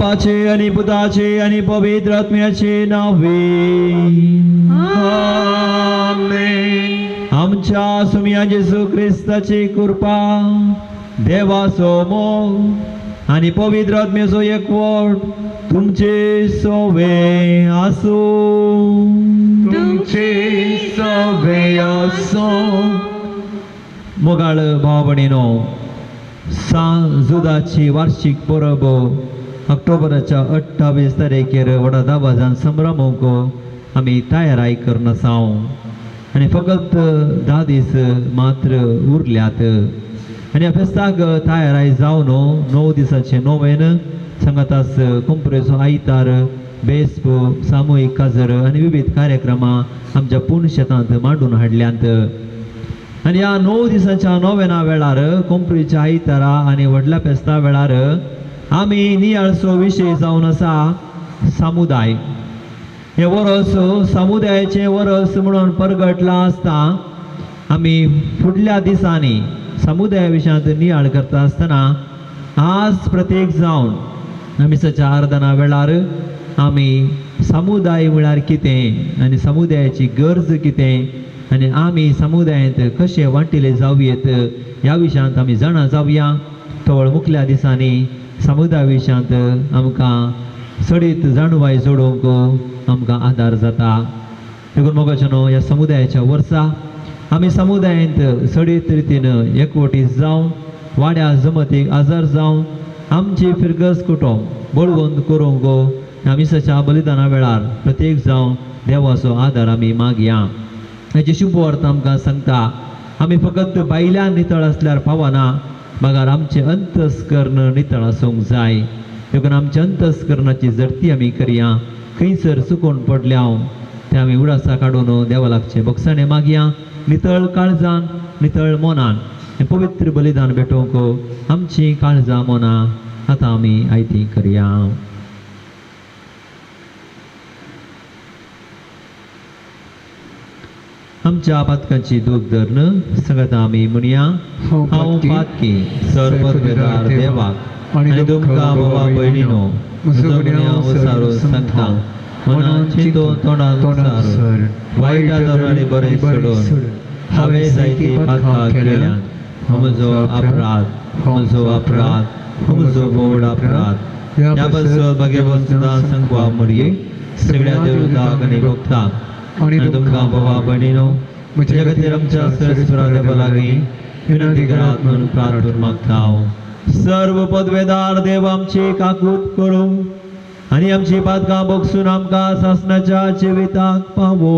बापाचे आणि पुताचे आणि पवित्र आत्म्याचे नावे. आमेन. आमच्या सुमया जेजू क्रिस्ताची कृपा, देवाचो मोग आणि पवित्र आत्म्याचो एकवट तुमचे सोवे आसूं. तुमचे सवे आसो. मोगाळ भाव भयणीनो, सांत जुदाची वार्षिक परब ऑक्टोबराच्या 28 तारखेर व्हडा दबाजान संभ्रमूंक आमी तयाराय करून आसाव आनी फकत 10 दीस मात्र उरल्यात. आनी ह्या फेस्ताक तयाराय जावन 9 दिसाचें नोवेन सांगातास कोंपरेचो आयतार, बेस्प, सामुहीक काजर आनी विविध कार्यक्रमां आमच्या पूर्ण शेतांत मांडून हाडल्यांत. आनी ह्या 9 दिसांच्या नोवेना वेळार, कोंपरीच्या आयतारा आनी व्हडल्या फेस्ता वेळार आमी नियाळचो विशय जावन आसा समुदाय. हें वरस समुदायाचें वरस म्हणून परगटलां आसता. आमी फुडल्या दिसांनी समुदाया विशयांत नियाळ करता आसतना आज प्रत्येक जावन आमी सच्या आराधना वेळार आमी समुदाय म्हळ्यार कितें आनी समुदायाची गरज कितें आनी आमी समुदायांत कशे वांटिले जावयेत ह्या विशयांत आमी जाणा जावया. तवळ मुखल्या दिसांनी समुदाय विशयांत आमकां चडीत जाणवाय जोडूंक आमकां आदार जाता. देखून मोगाचें न्हू, ह्या समुदायाच्या वर्सा आमी समुदायांत चडीत रितीन एकवटीत जावन वाड्या जमतीक आजार जावन आमची फिरगज कुटुंब बळवंत करूंक ह्या मिसाच्या बलिदाना वेळार प्रत्येक जावन देवाचो आदार आमी मागया. हेची शुभ अर्थ आमकां सांगता, आमी फकत भायल्यान नितळ आसल्यार पावना, मगर आमचें अंतस्कर्ण नितळ आसूंक जाय. देखून आमच्या अंतस्कर्णाची जडती आमी करया. खंयसर चुकून पडल्या तें आमी उडासा काडून देवा लागचें बोगसाणें मागया. नितळ काळजान, नितळ मनान हें पवित्र बलिदान भेटोवंक आमची काळजां मनां आतां आमी आयती करया. आमच्या पातकांची दूख धरून सांगता आमी म्हणया, हांव पातकी सर्वपदवेदार देवाक आनी तुमकां बाबा भयणीनो म्हजो गुन्यांव विचारून सांगता. मनान चिंतून तोंडान उचारून वायट आनी बरें सोडून हांवें जायतीं पातकां केल्यात. म्हजो अपराध, म्हजो अपराध, म्हजो व्हड अपराध. ह्या पासत भाग्यवंत सांगवा मरये, सगळ्या देवताक आनी भक्तांक आनी तुमकां बाबा भयणीनो म्हज्या खातीर आमच्या सरस्वरा देवा लागीं विनंती करात म्हणून प्रार्थना मागता हांव. सर्व पदवेदार देव आमची काकूत करूं आनी आमची पातकां बोगसून आमकां सासणाच्या जिविताक पावो.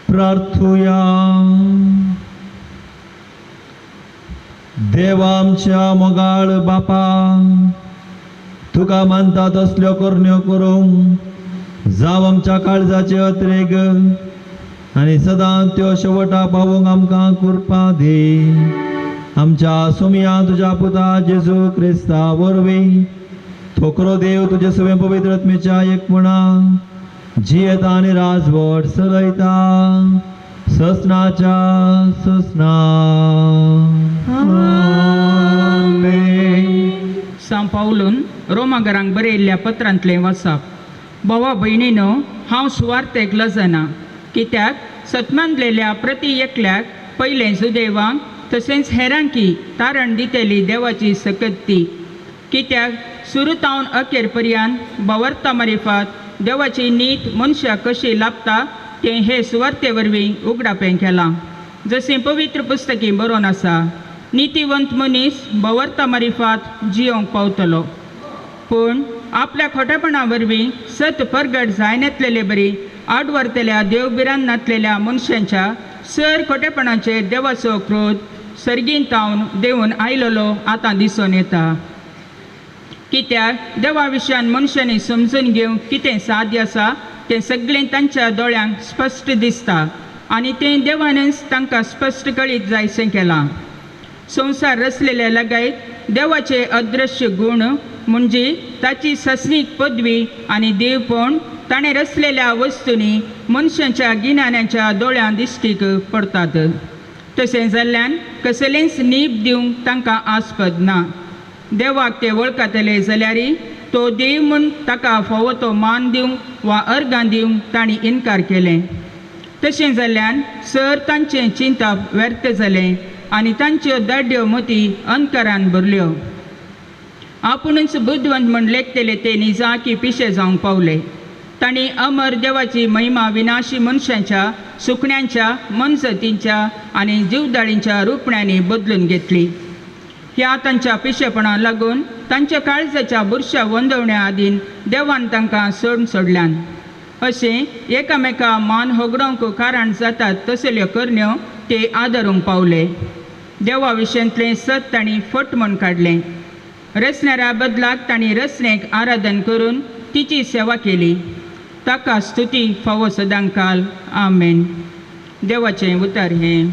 प्रार्थुया. देवा आमच्या मोगाळ बापा, तुका मानता तसल्यो करण्यो करूंक जावं आमच्या काळजाचे अत्रेग आनी सदां त्यो शेवटा पावोवंक आमकां कृपा दी. आमच्या सुमया तुज्या पुता जेजू क्रिस्ता वरवीं, थोकरो देव तुजे सवें पवित्र आत्मेच्या एकपणा जियेता आनी राजवट चलयता ससनाच्या ससना. सांव पावलून रोमागरांक बरयल्ल्या पत्रांतलें वाचप. भावा भयणीनो, हांव सुवार्थेक लजना, कित्याक सतमानलेल्या प्रती एकल्याक पयलें जुदेवांक तशेंच हेरांकी तारण दितली देवाची सकत ती. कित्याक सुरू तावन अखेर पर्यंत बवर्ता मारिफात देवाची नीत मनशाक कशी लाभता तें हे सुवार्ते वरवीं उगडापें केलां. जशें पवित्र पुस्तकी बरोवन आसा, नितीवंत मनीस बवर्ता मारिफात जियोंक पावतलो. पूण आपल्या खोटेपणा वरवीं सत परगट जायनातलेले बरी आडवरतल्या देवबिरान नातलेल्या मनशांच्या सर खोटेपणाचेर देवाचो क्रोध सर्गीन तावन देवून आयलेलो आतां दिसून येता. कित्याक देवा विशयान मनशांनी समजून घेवंक कितें साध्य आसा तें सगळें तांच्या दोळ्यांक स्पश्ट दिसता आनी तें देवानच तांकां स्पश्ट कळीत जायशें केलां. संवसार रचलेल्या लगायत देवाचे अदृश्य गूण म्हणजे ताची सस्नीक पदवी आनी देवपण ताणें रचलेल्या वस्तूंनी मनशाच्या गिन्यानाच्या दोळ्यां दिश्टीक पडटात. तशें जाल्ल्यान कसलेंच नीब दिवंक तांकां आस्पद ना. देवाक ते वळखतले जाल्यार तो देव म्हूण ताका फावो तो मान दिवंक वा अर्गां दिवंक तांणी इनकार केलें. तशें जाल्ल्यान सर तांचें चिंतप व्यर्थ जालें आनी तांच्यो दाड्यो मती अंधकारान भरल्यो. आपुणूच बुदवंत म्हूण लेखतले ते निजाकी पिशे जावंक पावले. तांणी अमर देवाची महिमा विनाशी मनशांच्या सुकण्यांच्या मनसतींच्या आनी जिवदाळींच्या रुपण्यांनी बदलून घेतली. ह्या तांच्या पिशेपणाक लागून तांच्या काळजाच्या बुरश्या वंदवण्या आदीन देवान तांकां सोडून सोडल्यान. अशें एकामेका मान होगडोवंक कारण जातात तसल्यो करण्यो ते आदरूंक पावले. देवा विशयांतलें सत तांणी फट म्हूण काडलें. रचणाऱ्या बदलाक तांणी रचणेक आराधन करून तिची सेवा केली. ताका स्तुती फावो सदांकाल. आमेन. देवाचें उतर हें.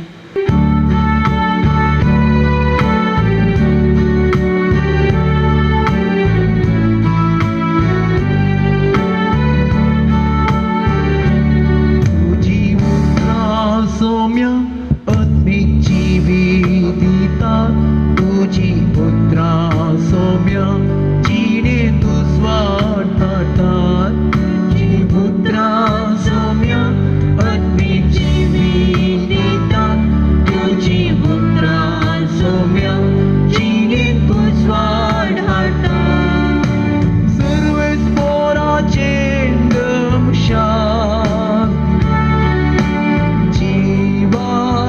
तुजी उतरां सौम्य आत्मीक जिवीत दिता. तुजी उतरां सौम्य जिणेंत उजवाड हाडटात. तुजी उतरां सौम्य आत्मीक जिवीत दिता. तुजी उतरां सौम्य जिणेंत उजवाड हाडटात. सर्वेस पोराचें गमशान जिवाचें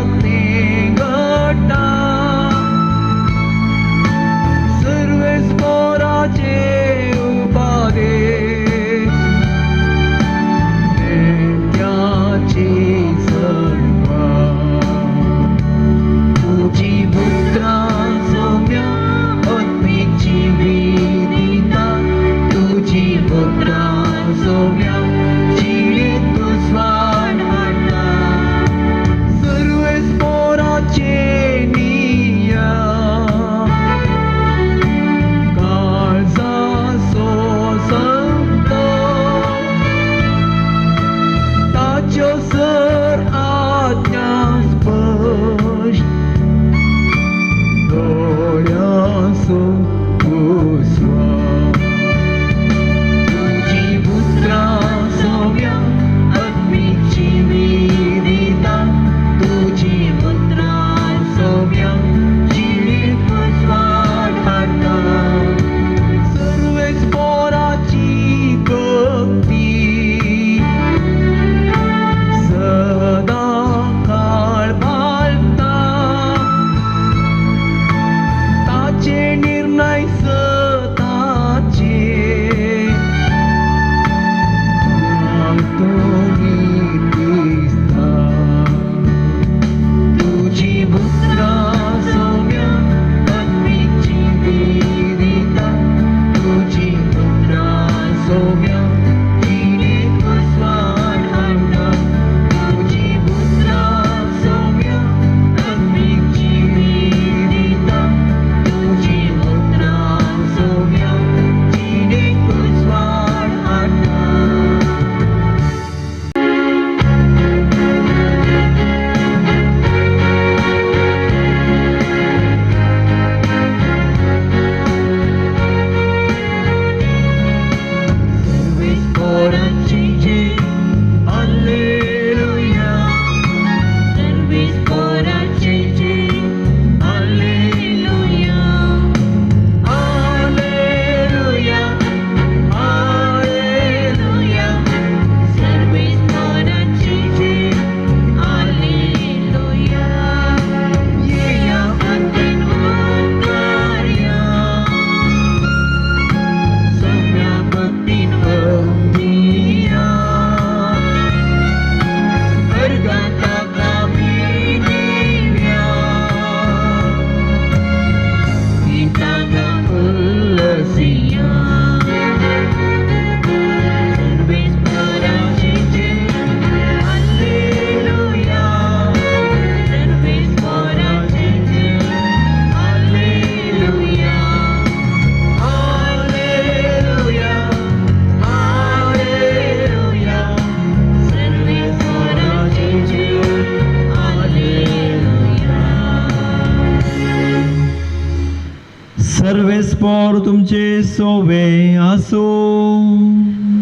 सर्वेस्पोर तुमचे सोवे आसूं.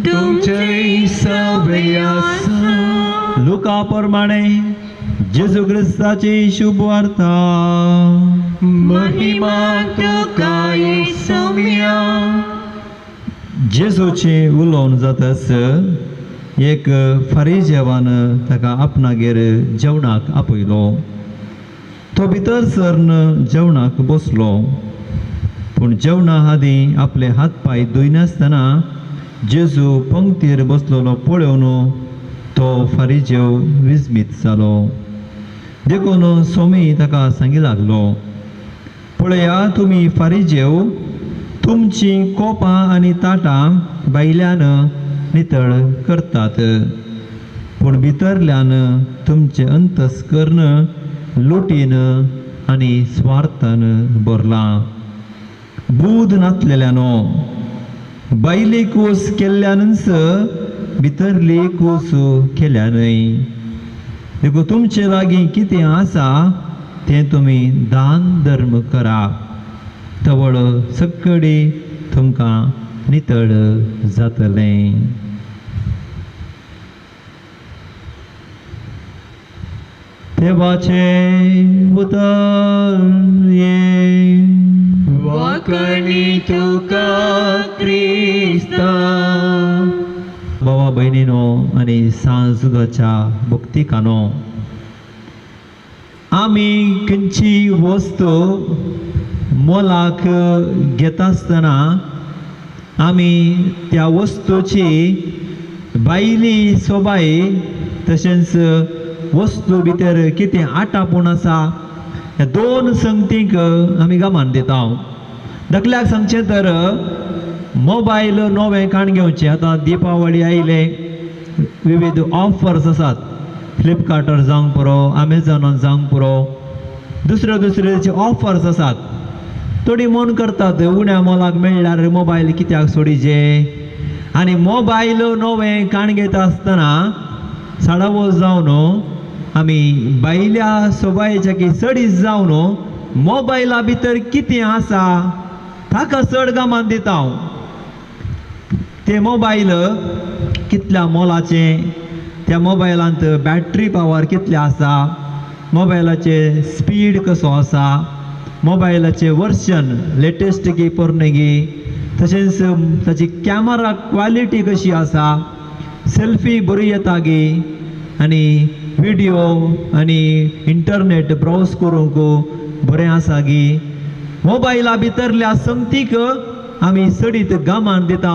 तुमचेय सवे आसूं. लुका प्रमाणे जेजू क्रिस्ताची शुभ वार्ता. महिमा तुका येसुम्या. जेजूचे उलोवन जातच एक फारीजेवान ताका आपणागेर जेवणाक आपयलो. तो भितर सरन जेवणाक बसलो, पूण जेवणा आदीं आपले हात पांय धुयनासतना जेजू पंक्तीर बसलेलो पळोवन तो फारीजेव विस्मीत जालो. देखून स्वामी ताका सांगी लागलो, पळया, तुमी फारीजेव तुमची कोपां आनी ताटां भायल्यान नितळ करतात, पूण भितरल्यान तुमचें अंतस्कर्ण लुटीन आनी स्वार्थान भरलां. बूद नातलेल्यानो, भायली कूस केल्ल्यानच भितरली कूस केल्या न्हय? देखून तुमचे लागीं कितें आसा तें तुमी दान धर्म करा, तवळ सगळी तुमकां नितळ जातलें. देवाचें उतर हें. वाकणी तुका क्रिस्ता. भावा भयणीनो आनी सांजुदाच्या भक्तिकानो, आमी खंयची वस्तू मोलाक घेता आसतना आमी त्या वस्तूची भायली सोबाय तशेंच वस्तू भितर कितें आटापूण आसा ह्या दोन संगतींक आमी गमान दिता. धाकल्याक सांगचें तर मोबायल नवें काण घेवचें. आतां दिपावळी आयले, विविध ऑफर्स आसात, फ्लिपकार्टार जावंक पुरो, अमेझॉनार जावंक पुरो, दुसऱ्यो दुसऱ्याचे ऑफर्स आसात. थोडीं मन करतात उण्या मोलाक मेळ्ळ्यार मोबायल कित्याक सोडीचे. आनी मोबायल नवें काण घेता आसतना साडावो जावन आमी भायल्या सोबायेच्या की चडीत जावन मोबायला भितर कितें आसा ताका चड गमान दिता हांव. ते मोबायल कितल्या मोलाचें, त्या मोबायलांत बॅटरी पावर कितले आसा, मोबायलाचे स्पीड कसो आसा, मोबायलाचें वर्शन लेटेस्ट गी पोरणें गी, तशेंच ताची कॅमरा क्वॉलिटी कशी आसा, सेल्फी बरी येता गी, आनी विडियो आनी इंटरनेट ब्रावज करूंक बरें आसा गी. मोबायला भितरल्या संगतीक आमी चडीत गमान दिता.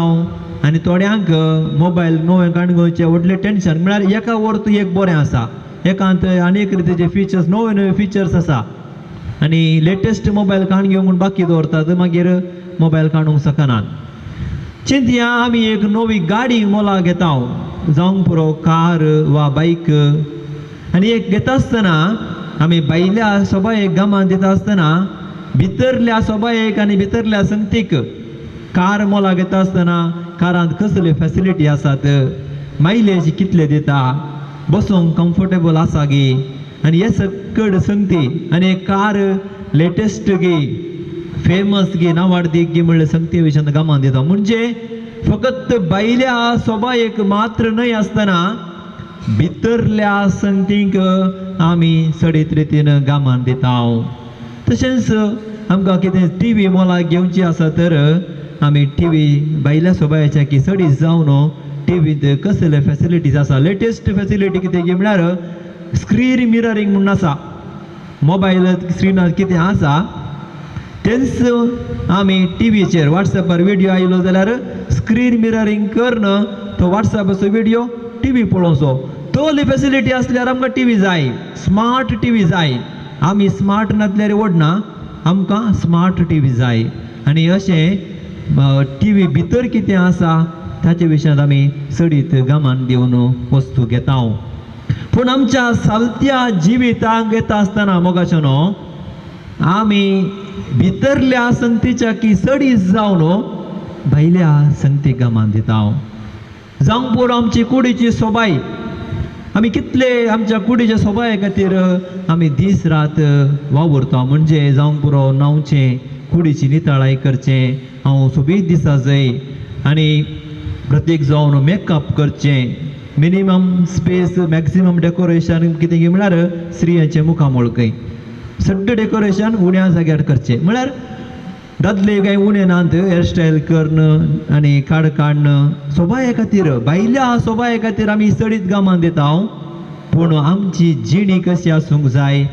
आनी थोड्यांक मोबायल नवें काडून घेवचें व्हडलें टेंशन, म्हळ्यार एका वर एक बरें आसा, एकांत आनी एक रितीचे फिचर्स, नवे नवे फिचर्स आसा आनी लेटेस्ट मोबायल काडून घेवंक म्हूण बाकी दवरतात, मागीर मोबायल काडूंक शकनात. चिंतया, आमी एक नवी गाडी मोलाक घेता, जावंक पुरो कार वा बायक, आनी एक घेता आसतना आमी भायल्या सोबायेक गमान दिता आसतना भितरल्या सोबायेक आनी भितरल्या संगतीक, कार मोलाक घेता आसतना कारांत कसल्यो फॅसिलिटी आसात, मायलेज कितले दिता, बसूंक कम्फर्टेबल आसा गी, आनी हे सकड संगती आनी कार लेटेस्ट गी, फेमस गी, नावाडदीक गी म्हणल्यार संगती विशयान गमान दिता. म्हणजे फकत भायल्या सोबायेक मात्र न्हय आसतना भितरल्या संगतींक आमी चडीत रितीन गमान दिता. तशेंच आमकां कितें टी व्ही मोलाक घेवची आसा तर आमी टी व्ही भायल्या सोबायेच्या की चडीत जावन टी व्हींत कसले फॅसिलिटीज आसा, लेटेस्ट फॅसिलिटी कितें गी म्हळ्यार स्क्रीन मिररींग म्हूण आसा. मोबायल स्क्रिनार कितें आसा तेंच आमी टी व्हीचेर वॉट्सॅपार विडियो आयलो जाल्यार स्क्रीन मिररींग करन तो वॉट्सॅपाचो विडियो टी व्ही पळोवचो. तसली फॅसिलिटी आसल्यार आमकां टी व्ही जाय, स्मार्ट टी व्ही जाय. आमी स्मार्ट नासल्यार ओडना, आमकां स्मार्ट टी व्ही जाय. आनी अशें टी व्ही भितर कितें आसा ताचे विशयांत आमी चडीत गमान दिवन वस्तू घेता. पूण आमच्या सालत्या जिवितांक येता आसतना मोगाचो न्हू, आमी भितरल्या संगतीच्या की चडीत जावन भायल्या संगतीक गमान दिता. जावंक पुरो आमची कुडीची सोबाय, आमी कितले आमच्या कुडीच्या सोबाये खातीर आमी दीस रात वावुरता. म्हणजे जावंक पुरो न्हांवचें, कुडीची नितळाय करचें, हांव सोबीत दिसा जाय आनी प्रत्येक जावन मेकअप करचें. मिनिमम स्पेस मॅक्सिमम डेकोरेशन कितें म्हळ्यार स्त्रियांचें मुखामळ खंय सगळें डेकोरेशन उण्या जाग्यार करचें. म्हळ्यार दादले कांय उणें नात, हेअरस्टायल कर्ण आनी काड काडण सोबाये खातीर, भायल्या सोबाये खातीर आमी चडीत गामान दिता. पूण आमची जिणी कशी आसूंक जाय,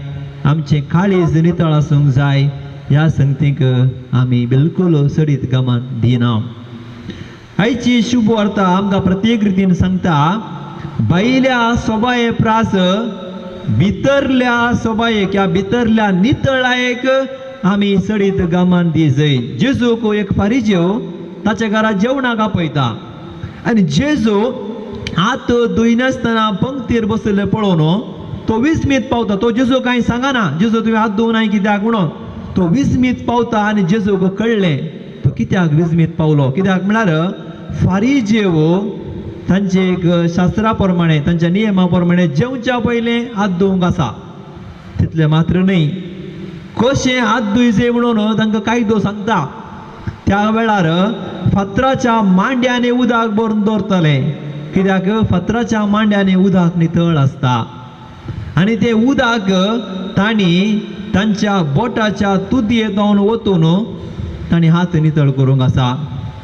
आमचें काळीज नितळ आसूंक जाय, ह्या संगतीक आमी बिलकूल चडीत गामान दिना. आयची शुभ वार्ता आमकां प्रत्येक रितीन सांगता, भायल्या सोबाये प्रास भितरल्या सोबायेक ह्या भितरल्या नितळायेक आमी चडीत गामान दी जाय. जेजूक एक फारिजेव ताच्या घरा जेवणाक आपयता आनी जेजू हात धुयनासतना पंक्तीर बशिल्ले पळोवन तो विस्मीत पावता. तो जेजू कांय सांगना, जेजू तुवें हात धुवनाय कित्याक म्हणून. तो विस्मीत पावता आनी जेजूक कळ्ळें तो कित्याक विस्मीत पावलो. कित्याक म्हळ्यार फारिजेव तांचे एक शास्त्रा प्रमाणे तांच्या नियमा प्रमाणे जेवच्या पयलें हात धुवंक आसा, तितलें मात्र न्हय कशें हात धुयचे म्हणून तांकां कायदो सांगता. त्या वेळार फातराच्या मांड्यांनी उदक भरून दवरतले, कित्याक फातराच्या मांड्यांनी उदक नितळ आसता आनी तें उदक तांणी तांच्या बोटाच्या तुदयेंत वतून तांणी हात नितळ करूंक आसा.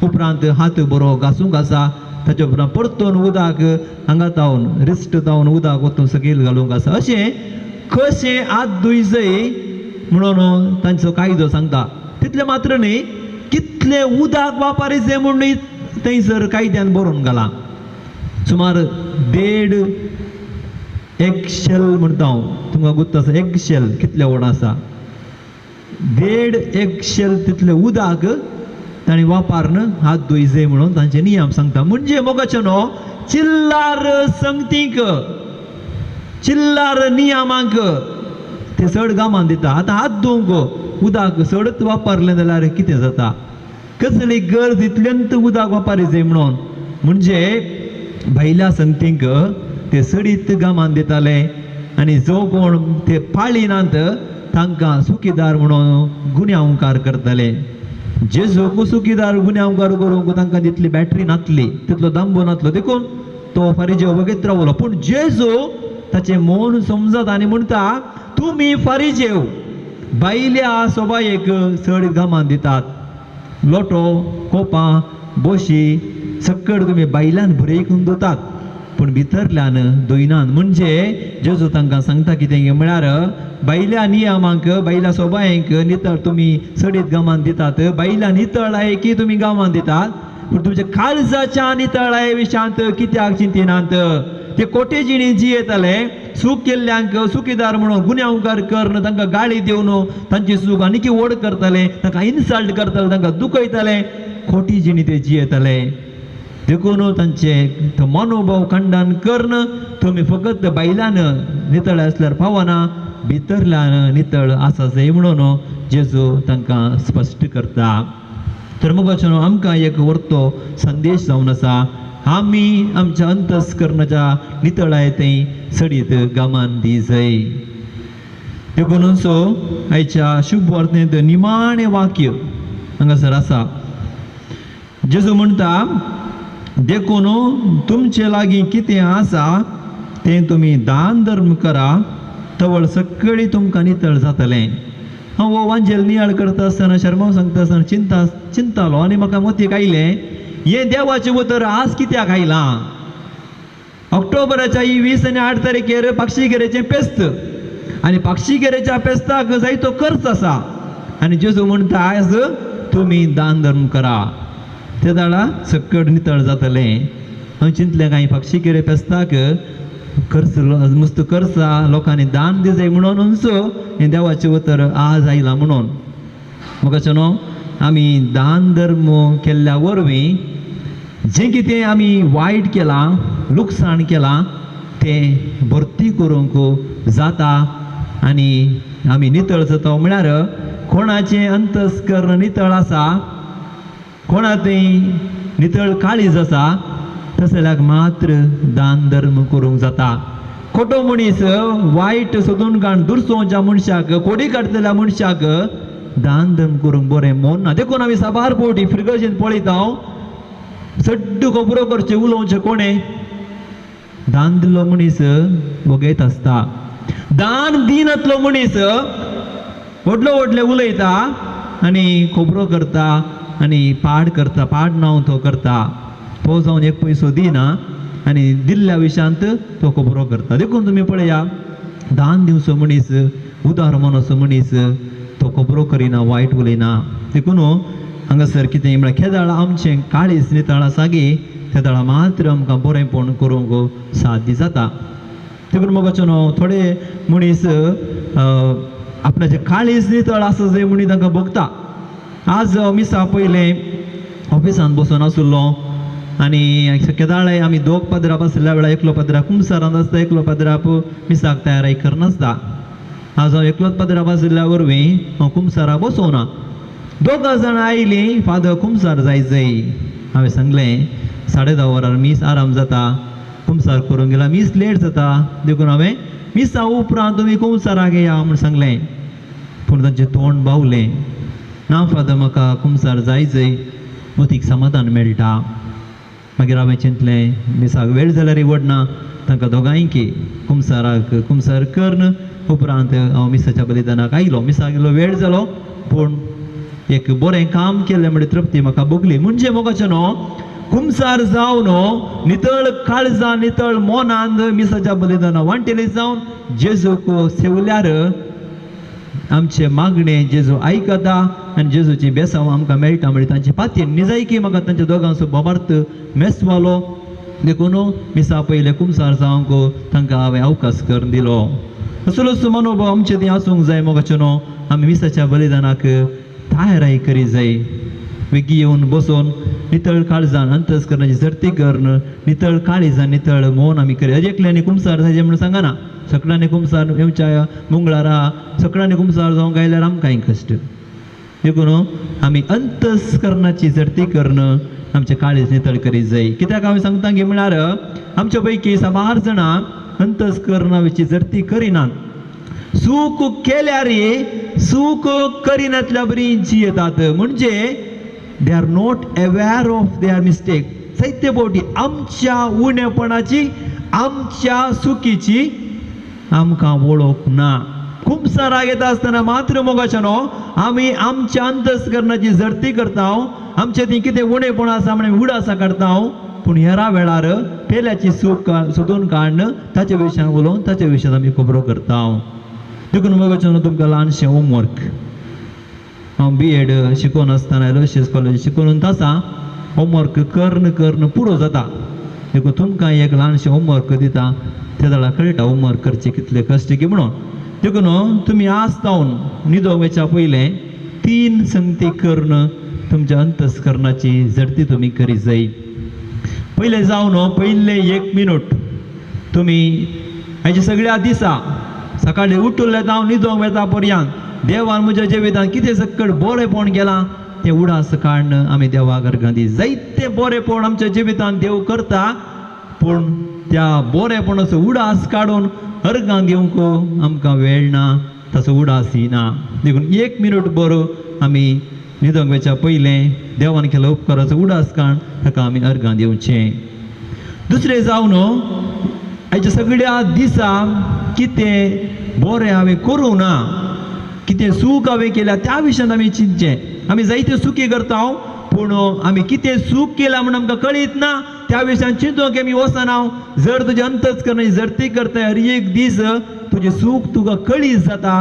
उपरांत हात बरो घासूंक आसा, ताच्या उपरांत परतून उदक हांगा तावन रिस्ट तावन उदक वतून सकयल घालूंक आसा. अशें कशें हात धुयचय म्हणून तांचो कायदो सांगता. तितलें मात्र न्हय, कितलें उदक वापरीचें म्हूण थंयसर कायद्यान बरोवन घालां. सुमार 1.5 एक शेल म्हणटा हांव, तुमकां गुत्त आसा एक शेल कितलें व्हड आसा, 1.5 एक शेल तितलें उदक तांणी वापरून हात धुयचे म्हणून तांचे नियम सांगता. म्हणजे मोगाचें न्हू चिल्लार संगतीक चिल्लार नियमांक ते चड गामान दिता. आतां हात धुवंक उदक चडच वापरलें जाल्यार कितें जाता, कसली गरज इतल्यांत उदक वापरीचें म्हणून. म्हणजे भायल्या संगतींक ते चडीत गामान दिताले आनी जो कोण ते पाळिनात तांकां सुखीदार म्हणून गुन्यांवकार करताले. जेजूक सुखीदार गुन्यांवकार करूंक तांकां तितली बॅटरी नासली, तितलो दांबो नासलो, देखून तो फारिजेव वगीत रावलो. पूण जेजू ताचें मौन समजत आनी म्हणटा, तुमी फारिजेव भायल्या सोबायेक चड गामान दितात, लोटो कोपां बोशी सक्कड तुमी बायल्यान भरयकून धुतात, पूण भितरल्यान धुयनान. म्हणजे जेजू तांकां सांगता कितें म्हळ्यार बायल्या नियमांक बायल्या सोबायेंक नितळ तुमी चडीत गामान दितात, बायल्या नितळाय की तुमी गामान दितात, पूण तुमच्या काळजाच्या नितळाये विशांत कित्याक चिंतिनात. ते कोटे जिणी जियेताले, चूक केल्ल्यांक चुकीदार म्हणून गुन्यांवकार करून तांकां गाळी दिवन तांची चूक आनीक व्हड करताले, तांकां इन्सल्ट करताले, तांकां दुखयताले, खोटी जिणी ते जियेताले. देखून तांचे तो मनोभाव खंडन करून तुमी फकत बायल्यान नितळ आसल्यार पावना, भितरल्यान नितळ आसा जाय म्हणून जेजू तांकां स्पश्ट करता. तर मोगाचें आमकां एक व्हरतो संदेश जावन आसा, आमी आमच्या अंतस्करणाच्या नितळाय थंय चडीत गामान दी जाय. देखून सो आयच्या शुभ वार्तेंत निमाणें वाक्य हांगासर आसा. जेजू म्हणटा, देखून तुमचे लागीं कितें आसा तें तुमी दान धर्म करा, तवळ सगळीं तुमकां नितळ जातलें. हांव हो वांजेल नियाळ करता आसतना शर्माव सांगता आसतना चिंतालो आनी म्हाका मतीक आयलें, हें देवाचें उतर आज कित्याक आयलां. ऑक्टोबराच्या 20 आनी 8 तारखेर पाक्षिकेरेचें पेस्त आनी पाक्षिकेरेच्या पेस्ताक जायतो खर्च आसा आनी जेजू म्हणटा आयज तुमी दान धर्म करा, ते दाडा सक्कड नितळ जातलें. हांव चिंतलें कांय पाक्षिकेरे पेस्ताक खर्च मस्त खर्च लोकांनी दान दिजाय म्हणून हें देवाचें उतर आज आयलां म्हणून. म्हाका न्हू आमी दान धर्म केल्ल्या वरवीं जें कितें आमी वायट केलां, लुकसाण केलां तें भरती करूंक जाता आनी आमी नितळ जाता. म्हळ्यार कोणाचें अंतस्कर्ण नितळ आसा, कोणा थंय नितळ काळीज आसा, तसल्याक मात्र दान धर्म करूंक जाता. खोटो मनीस वायट सोदून काण दुरसोवच्या मनशाक, कोडी काडटल्या मनशाक दान धर्म करूंक बरें मन ना. देखून आमी साबार फावटी फिरगर्जेन पळयता हांव सड्ड खबरो करचें उलोवचें कोणें दान दिल्लो मनीस बगयत आसता. दान दिनातलो मनीस व्हडलो व्हडलें उलयता आनी खबरो करता आनी पाड करता, पाड नांव तो करता. तो जावन एक पयसो दिना आनी दिल्ल्या विशयांत तो खबरो करता. देखून तुमी पळया दान दिवचो मनीस उदार मनाचो मनीस तो खबरो करिना, वायट उलयना. देखून हांगासर कितें म्हळ्यार केदाळ आमचें काळीज नितळ आसा गी तेदाळा मात्र आमकां बरेंपण करूंक साध्य जाता. देखून मोगाचो न्हू थोडे मनीस आपणाचें काळीज नितळ आसा जाय म्हणून तांकां भोगता. आज मिसा पयलें ऑफिसान बसून आशिल्लो आनी केदाळे आमी दोग पाद्राप आशिल्ल्या वेळार एकलो पाद्राप कुमसारांत आसता, एकलो पाद्राप मिसाक तयारी करनासता. आज हांव एकलोच पाद्राप आशिल्ल्या वरवीं हांव कुमसारा बसोना. दोगां जाणां आयलीं, फादर कुमसार जाय जाय. हांवें सांगलें 10:30 वरार मीस आराम जाता, कुमसार करूंक गेल्यार मीस लेट जाता, देखून हांवें मिसा उपरांत तुमी कुमसाराक येया म्हूण सांगलें. पूण तांचें तोंड बावलें, ना फादर म्हाका कुमसार जाय जाय, मतीक समाधान मेळटा. मागीर हांवें चिंतलें मिसाक वेळ जाल्यार वडना, तांकां दोगांयकी कुमसाराक कुमसार करून उपरांत हांव मिसाच्या बलिदानाक आयलो. मिसाक गेलो वेळ जालो, पूण एक बरें काम केलें म्हणजे तृप्ती म्हाका भोगली. म्हणजे मोगाचें न्हू कुमसार जावन नितळ काळजान नितळ मनान मिसाच्या बलिदाना वांटेली जावन जेजूक सेवल्यार आमचे मागणे जेजू आयकता आनी जेजूची बेसांव आमकां मेळटा. म्हणजे तांची पाती निजायकी म्हाका तांच्या दोगांचो बोबार्थ मेसवालो. देखून मिसा पयलें कुमसार जावंक तांकां हांवें अवकाश करून दिलो. असलोच मनोभाव आमचे थंय आसूंक जाय मोगाचें न्हू. आमी मिसाच्या बलिदानाक तयाराय करी जाय. वेगीं येवन बसून नितळ काळजान अंतस्करणाची झडती करून नितळ काळीजान नितळ मन आमी करी. एकल्यांनी कुमसार जाय म्हणून सांगना, सगळ्यांनी कुमसार येवच्या मंगळारा सगळ्यांनी कुमसार जावंक आयल्यार आमकांय कश्ट. देखून आमी अंतस्करणाची झडती करून आमचें काळीज नितळ करीत जाय. कित्याक हांवें सांगता की म्हळ्यार आमच्या पैकी साबार जाणां अंतस्करणाची झडती करिनात. चूक केल्यार चूक करिनातल्या बरी जियेतात. म्हणजे they are not aware of their mistake. जायते फावटी आमच्या उणेपणाची आमच्या चुकीची आमकां वळख ना. कुमसाराक येता आसतना मात्र मोगाचें न्हू आमी आमच्या अंतस्करणाची झडती करता, आमचें ती कितें उणेपण आसा म्हणून उडासां काडटा. पूण हेरा वेळार पेल्याची चूक सोदून काडून ताच्या विशयान उलोवन ताच्या विशयान आमी खबरो करता. देखून मोगाचें न्हू तुमकां ल्हानशें होमवर्क. हांव बी एड शिकोवन आसतना एलोशियस कॉलेज शिकोवन आसा होमवर्क करून करून पुरो जाता. देखून तुमकां एक ल्हानशें होमवर्क दिता, ते जाल्यार कळटा होमवर्क करचें कितले कश्ट की म्हणून. देखून तुमी आज जावन न्हिदोंक वचच्या पयलें 3 संगती करून तुमच्या अंतस्करणाची झडती तुमी करी जाय. पयलें जावन पयलें 1 मिनट तुमी हाच्या सगळ्या दिसा सकाळीं उठुल्ले जावन न्हिदोंक वेता पर्यंत देवान म्हज्या जिवितांत कितें सकट बरेंपण केलां तें उडास काडून आमी देवाक अर्गां दी. जायते बरेंपण आमच्या जिवितांत देव करता, पूण त्या बरेंपणाचो उडास काडून अर्गां घेवंक आमकां वेळ ना, ताचो उडास येना. देखून 1 मिनट बरो आमी न्हिदोंक वचच्या पयलें देवान केलो उपकाराचो उडास काडून ताका आमी अर्गां दिवचें. दुसरें जावन आयच्या सगळ्या दिसा कितें बरें हांवें करूं ना, कितें चूक हांवें केल्या त्या विशयान आमी चिंतचें. आमी जायते चुकी करता, पूण आमी कितें चूक केल्या म्हूण आमकां कळीत ना, त्या विशयान चिंतूंक आमी वचना. जर तुजें अंतस्करणाची झडती करता हर एक दीस तुजी चूक तुका कळीत जाता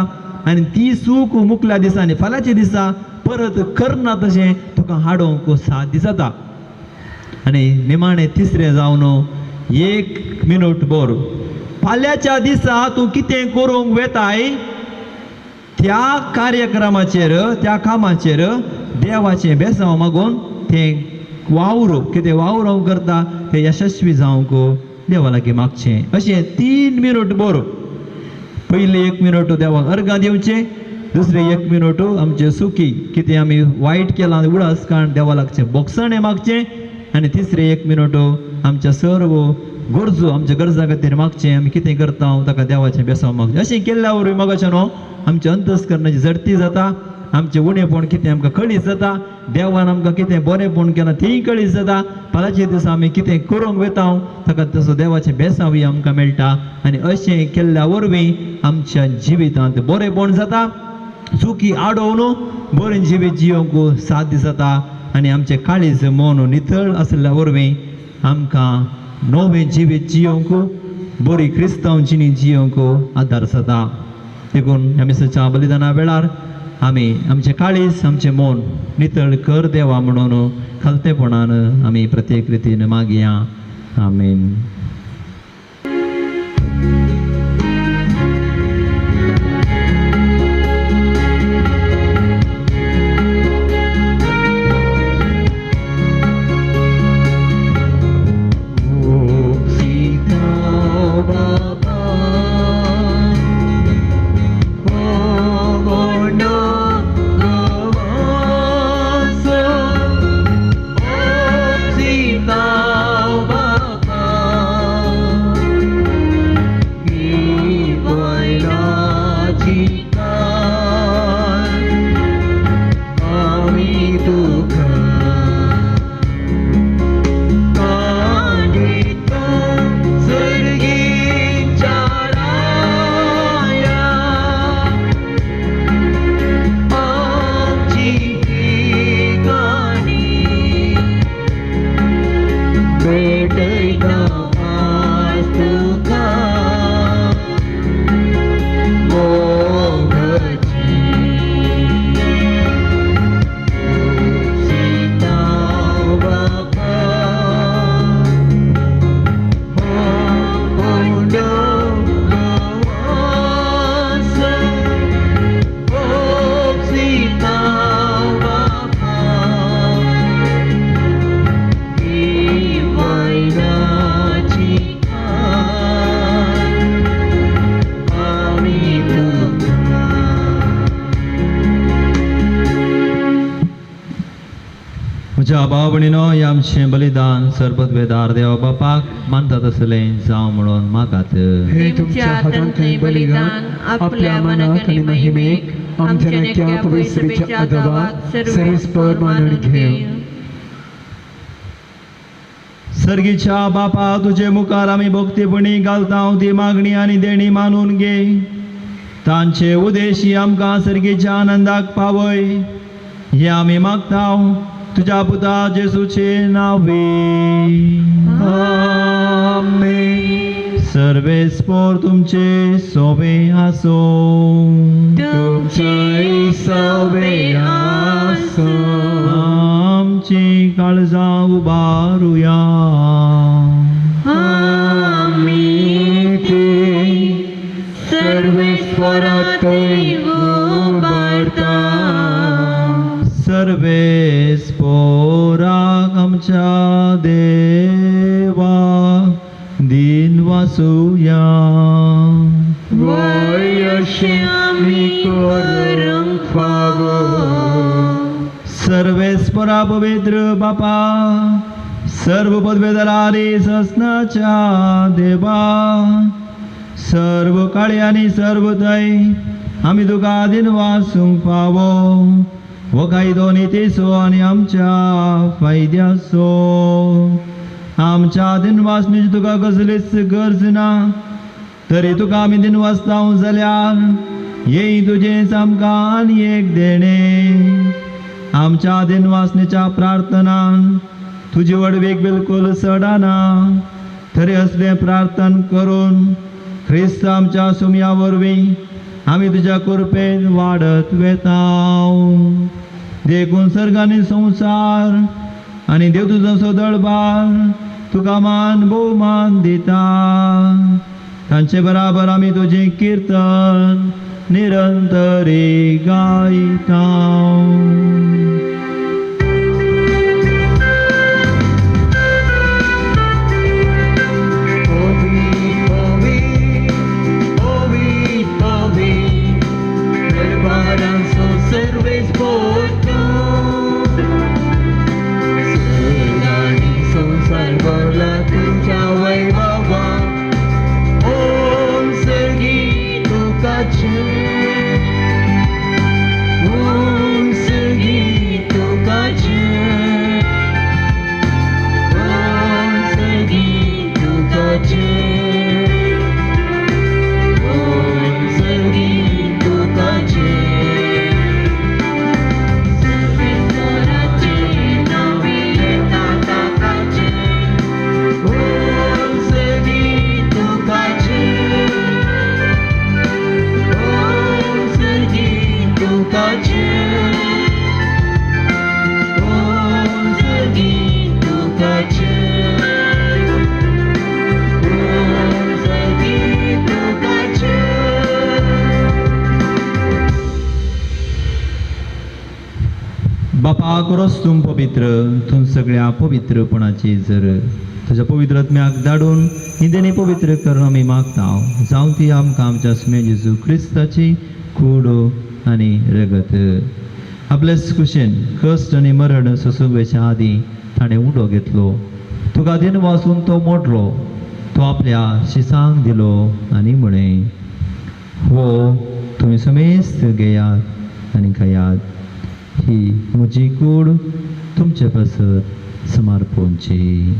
आनी ती चूक मुखल्या दिसा आनी फाल्यांच्या दिसा परत करना तशें तुका हाडूंक साध्य जाता. आनी निमाणें तिसरें जावन 1 मिनट भर फाल्यांच्या दिसा तूं कितें करूंक वेताय त्या कार्यक्रमाचेर त्या कामाचेर देवाचें बेसांव मागून तें वावर कितें वावर हांव करता तें यशस्वी जावंक देवा लागीं मागचें. अशें 3 मिनट बरो पयलें 1 मिनट देवाक अर्गां दिवचें, दुसरें 1 मिनट आमचें सुकी कितें आमी वायट केलां उडास काडून देवा लागचें बोगसणें मागचें, आनी तिसरें 1 मिनट आमच्या सर्व गरजो आमच्या गरजां खातीर मागचें. आमी कितें करता ताका देवाचें बेसांव मागचें. अशें केल्ल्या वरवीं मोगाचें न्हू आमच्या अंतस्करणाची झडती जाता आमचें उणेपण कितें आमकां कळीत जाता, देवान आमकां कितें बरेंपण केलां तीय कळीत जाता. फाल्यांच्या दिसा आमी कितें करूंक वता ताका तसो देवाचें बेसांवूय आमकां मेळटा आनी अशें केल्ल्या वरवीं आमच्या जिवितांत बरेंपण जाता, चुकी आडोवन बरें जिवीत जियोंक साध्य जाता आनी आमचें काळीज मन नितळ आशिल्ल्या वरवीं आमकां नवें जिवीत जियोंक बरी क्रिस्तांव जिणी जियोंक आदार जाता. देखून ह्या मिसाच्या बलिदाना वेळार आमी आमचें काळीज आमचें मन नितळ कर देवा म्हणून खालतेपणान आमी प्रत्येक रितीन मागया. आमेन. म्हज्या भाव भयणीनो, हें आमचें बलिदान सर्वपदवेदार देवा बापाक मानता तसलें जावं म्हणून मागात. हे तुमच्या हातांतलें बलिदान आपल्या मनाक आनी महिमेक आमच्या नेक्या पवित्रतेच्या आदावाक सर्वेस्पर मानून घेव. सर्गीच्या बापा, तुजे मुखार आमी भक्तीपणी घालता ती मागणी आनी देणी मानून घे. तांचे उद्देशी आमकां सर्गीच्या आनंदाक पावय हें आमी मागता तुज्या पुता जेसूचे नावे. आमेन. सर्वेस्पोर तुमचे सोबे आसो. तुमचे सोबे आसो. आमची काळजां उबारुया. आमी ती सर्वेस्परातय उबारता. सर्वेस्पोराक आमच्या देवा दिन वासुया. वय अशें आमी करूंक फावो. सर्वेस्परा पवित्र बापा, सर्व पदवेदारी ससनाच्या देवा, सर्व काळी आनी सर्व थंय आमी तुका दिन वासूंक फावो हो कायदो नितीचो आनी आमच्या फायद्याचो. आमच्या दिनवासनीची तुका कसलीच गरज ना, तरी तुका आमी दिनवासता जाल्यार येई तुजेंच आमकां आनी एक देणें. आमच्या दिनवासनेच्या प्रार्थनान तुजी व्हडवीक बिलकुल सडना, तरी असलें प्रार्थन करून क्रिस्त आमच्या सुमया वरवीं आमी तुज्या कृपेन वाडत वेता. देखून सर्ग आनी संवसार आनी देव तुजो सदळबार तुका मान भोवमान दिता. तांचे बराबर आमी तुजें किर्तन निरंतरी गायता. Om तुकाचे, ओम सगी तुकाचे, ओम सगी तुकाचे. बापा करोस तूं पवित्र, तूं सगळ्या पवित्रपणाची जर तुज्या पवित्र आत्म्याक धाडून हिंदेनी पवित्र करून आमी मागता, जावं ती आमकां आमच्या सुमे जेजू क्रिस्ताची कूड आनी रगत. आपलेच कुशेन कश्ट आनी मरण सोसूंक वयच्या आदीं ताणें उडो घेतलो, तुका दिन वाचून तो मोडलो, तो आपल्या शिसांक दिलो आनी म्हळें, हो तुमी समेस्त घेयात आनी खायात, ही म्हजी कूड तुमचे पासत समर्पणची.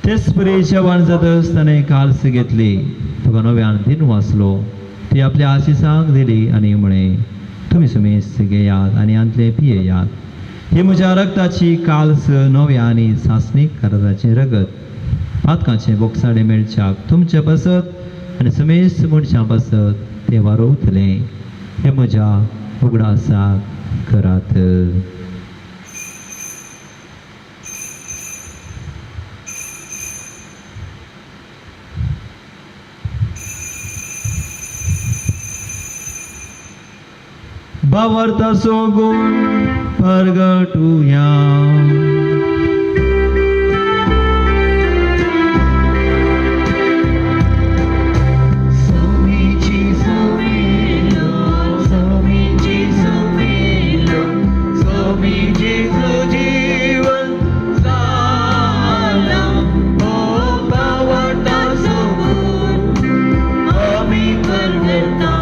तेच परी जेवण जातच ताणें काल्स घेतली, तुका नव्यान दिन वाचलो, ती आपल्या आशिसांक दिली आनी म्हळें, तुमी समेस्त घेयात आनी आंतलें पियेयात, ही म्हज्या रक्ताची काल्स नव्या आनी सासणीक कराराचें रगत, पातकाचें बोगसाडे मेळच्याक तुमचे पासत आनी समेस्त मनशां पासत तें वारोवतलें. हें म्हज्या उगडासाक करात. भावार्थाचो गुण परगटुया. स्वामीची सुमेलो, स्वामीची सुमेलो, स्वामी जेजू जीवन जाला. ओ भावार्थाचो गुण आमी परगटा,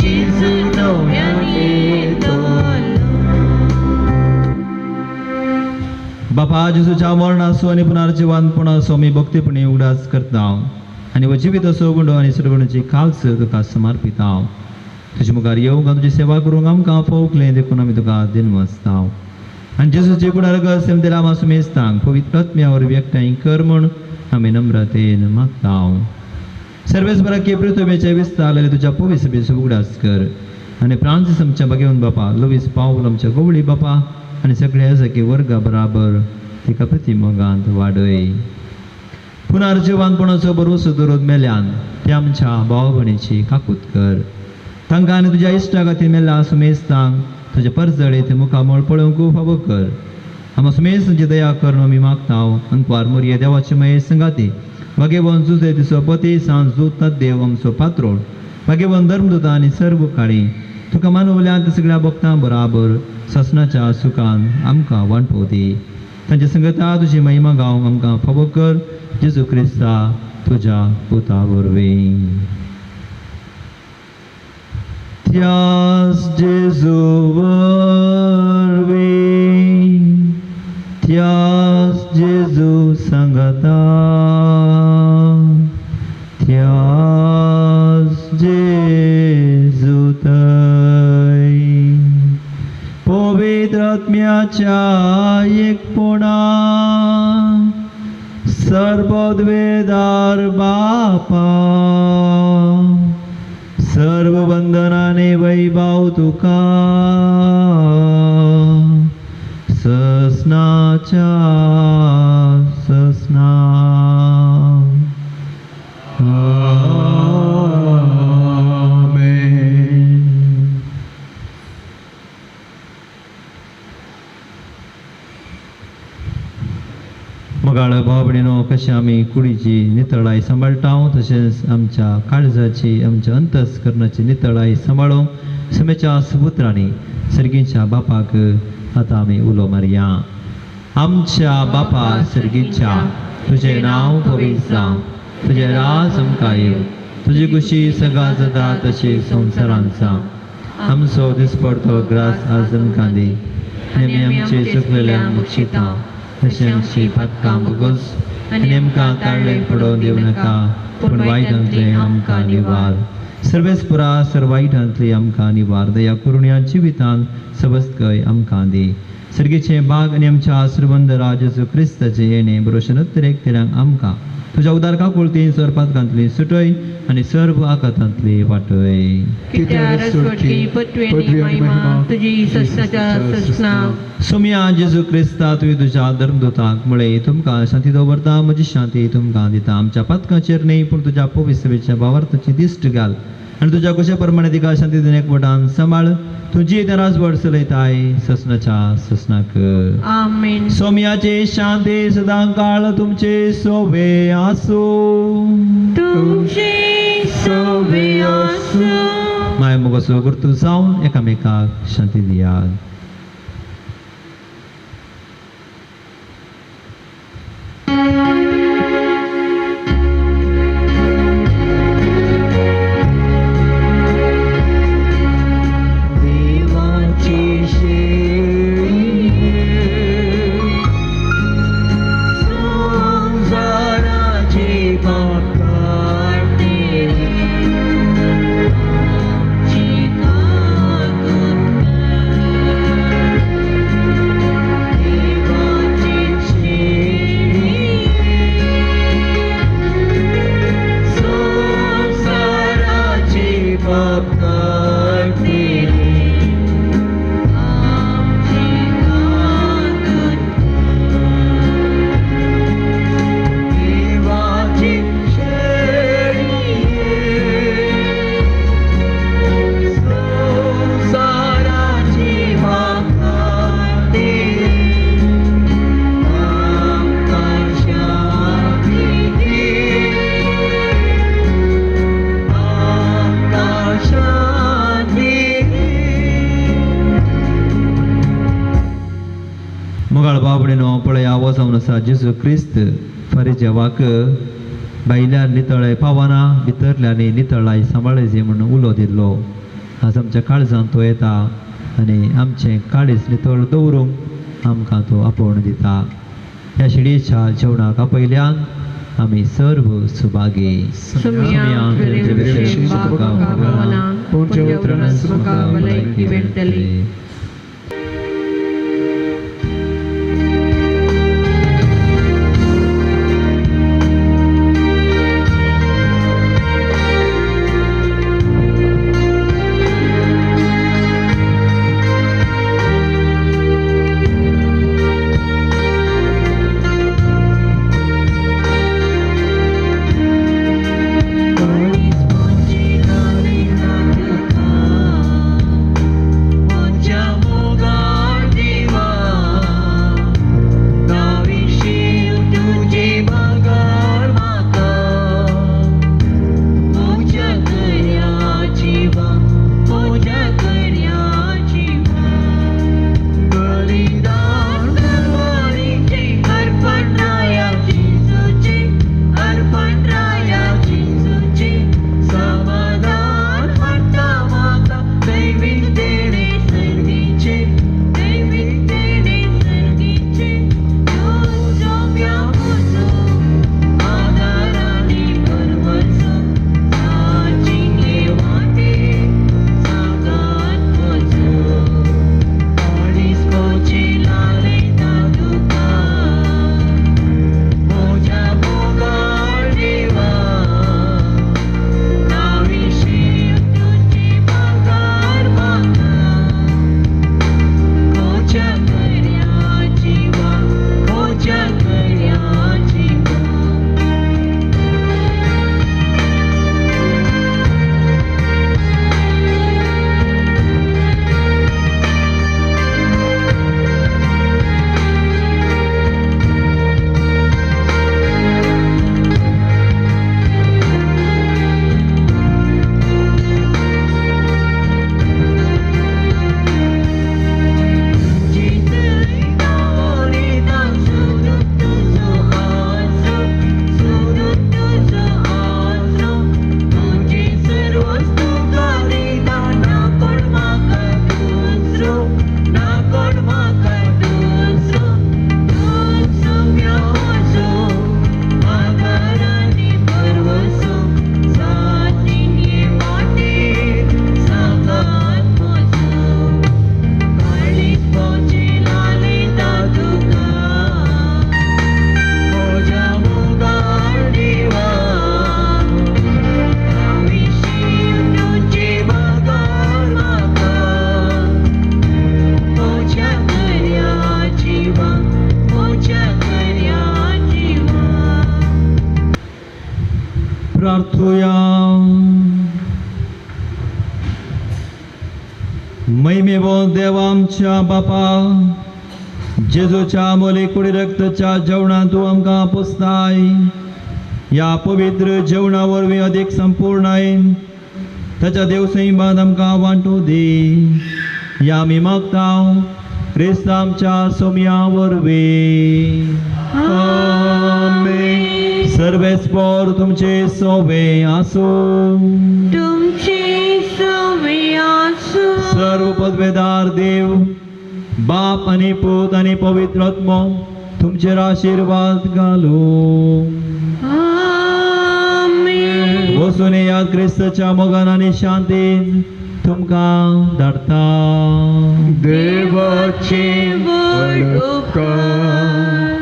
जेजू नव्यान येतलो. बापा जेजूच्या मरणाचो आनी पुनर्जिवंतपणाचो आमी भक्तीपणी उगडास करता आनी हो जिविताचो गुंडो आनी सर्वणाची काल्स तुका समर्पिता. तुजे मुखार येवंक आनी तुजी सेवा करूंक आमकां फोवकलें देखून आमी तुका दिनवासता. आनी जेजूचे पुनर्गस दिला मासुमेस्तांक पवित्र आत्म्या वरवीं एकठांय कर म्हूण आमी नम्रतेन मागता. सर्वेस बराकी पृथ्वीचे विस्तारलेले तुज्या पवित्र उगडास कर आनी फ्रांसीस आमच्या भगेवन बापा, लुवीस पावल आमच्या गोवळी बापा आनी सगळे अजकी वर्गा बराबर तिका प्रतिमोगांत वाडय. पुनर्जिवंतपणाचो भरवसो दवरून मेल्यान ते आमच्या भाव भयणीची काकूत कर. तांकां आनी तुज्या इश्टा खातीर मेल्ल्या सुमेस्तांक तुज्या परजळीत मुखामळ पळोवंक फावो कर. आमकां सुमेस्तांची दया कर आमी मागता. अंकवार मोरये देवाचे मये संगाती भाग्यवन जुजे तिचो पती सांज दूत देव आमचो पात्रोण भाग्यवन धर्मदूता आनी सर्व काळी तुका मानवल्यान सगळ्या भक्तां बराबर ससनाच्या सुखान आमकां वांटो दी. तांच्या संगता तुजी महिमा गावंक आमकां फावो कर. जेजू क्रिस्ता तुज्या पुता वरवीं. त्यास जेजू वरवीं, त्यास जेजू संगता, त्यास जेजू थंय पवित्र आत्म्याच्या एकपणा सर्वद्वेदार बापा सर्व वंदनाने वैभव तुका ससनाच्या ससना. आमेन. मोगाळ भाव भयणीनो, कशें आमी कुडीची नितळाय सांबाळटा तशेंच आमच्या काळजाची आमच्या अंतस्करणाची नितळाय सांबाळूंक समेच्या सुपुत्रांनी सर्गीच्या बापाक आतां आमी उलो मारया. आमच्या बापा सर्गीच्या, तुजें नांव पवित्र जावं, तुजें राज आमकां येवं, तुजी खुशी सगळ्या जाता तशी संवसारांत जावं. आमचो दिसपडतो ग्रास आज आमकां दी आनी आमी आमचे चुकलेल्यांक बक्षिता तशें आमची पातकां भोगोस आनी आमकां ताळ्ळे पडोवन दिवं नाका, पूण वायटांतलें आमकां निवार. सर्वेस्परा सर्वायटांतली आमकां निवार दया करून ह्या जिवितांत सबस्तकय आमकां दी. सर्गेचे बाग आनी आमच्या आसरबंद राज जेजू क्रिस्ताचे येणे बरोशन उत्तरेक तेरांक आमकां तुज्या उदार काकुळतीन सरपातकांतली सुटय आनी सर्व आकातांतली वाटय. कित्यार सोडची पदवी आनी महिमा तुजी ससनाच्या ससना. सोमया जेजू क्रिस्ता, तुवें तुज्या धर्मदूताक म्हळें, तुमकां शांती दवरता, म्हजी शांती तुमकां दिता. आमच्या पातकांचेर न्हय पूण तुज्या पवित्रवेच्या भावार्थाची दिश्ट घाल आनी तुज्या कुशा प्रमाणे तिका शांती दिवन एकवटान सांबाळ. तुजी त्या राजवट चलयताय ससनाच्या ससनाक. आमेन. सोमयाची शांती सदां काळ तुमचे सोवे आसूं. तुमचे सोवे आसूं. माय मोगाचो कर्तू जावन एकामेकाक शांती दियात. देवाची शेळी, संसाराची पाप काडटिली, आमची काकूट कर. देवाची शेळी, संसाराची पाप काडटिली, आमची काकूट कर. देवाची शेळी, संसाराची पाप काडटिली, आमकां शांती दी, आमकां शांती दी. मोगाळ बाबडेनो, पळय आवो जावन आसा जेजू क्रिस्त फारीजेवाक भायल्यान नितळाय पावना भितरल्यानी नितळाय सांबाळायची म्हणून उलो दिल्लो. आज आमच्या काळजांत तो येता आनी आमचें काळीज नितळ दवरूंक आमकां तो आपोवण दिता. ह्या शिडयेच्या जेवणाक आपयल्यान आमी सर्व सुभागी. सुम्या तुझे बाग पावना, पूण जेवणास म्हाका भलायकी मेळटली. प्रार्थुया. महिमेवो देवा आमच्या बापा, जेजूच्या मोली कुडी रक्तच्या जेवणात तूं आमकां पोसताय. ह्या पवित्र जेवणा वरवीं अदीक संपूर्णायेन ताच्या देवसैमान आमकां वांटू दी. ह्या आमी मागता क्रिस्त आमच्या सोमया वरवीं. आमेन. सर्वेस्पोर तुमचे सोवे आसूं. तुमचे सवे आसूं. सर्व पदवेदार देव बाप आनी पूत आनी पवित्र आत्मो तुमचेर आशिर्वाद घालू. आमेन. वचून येयात, क्रिस्तच्या मोगान आनी शांतीन तुमकां धाडटा. देवाचे व्हड उपकार.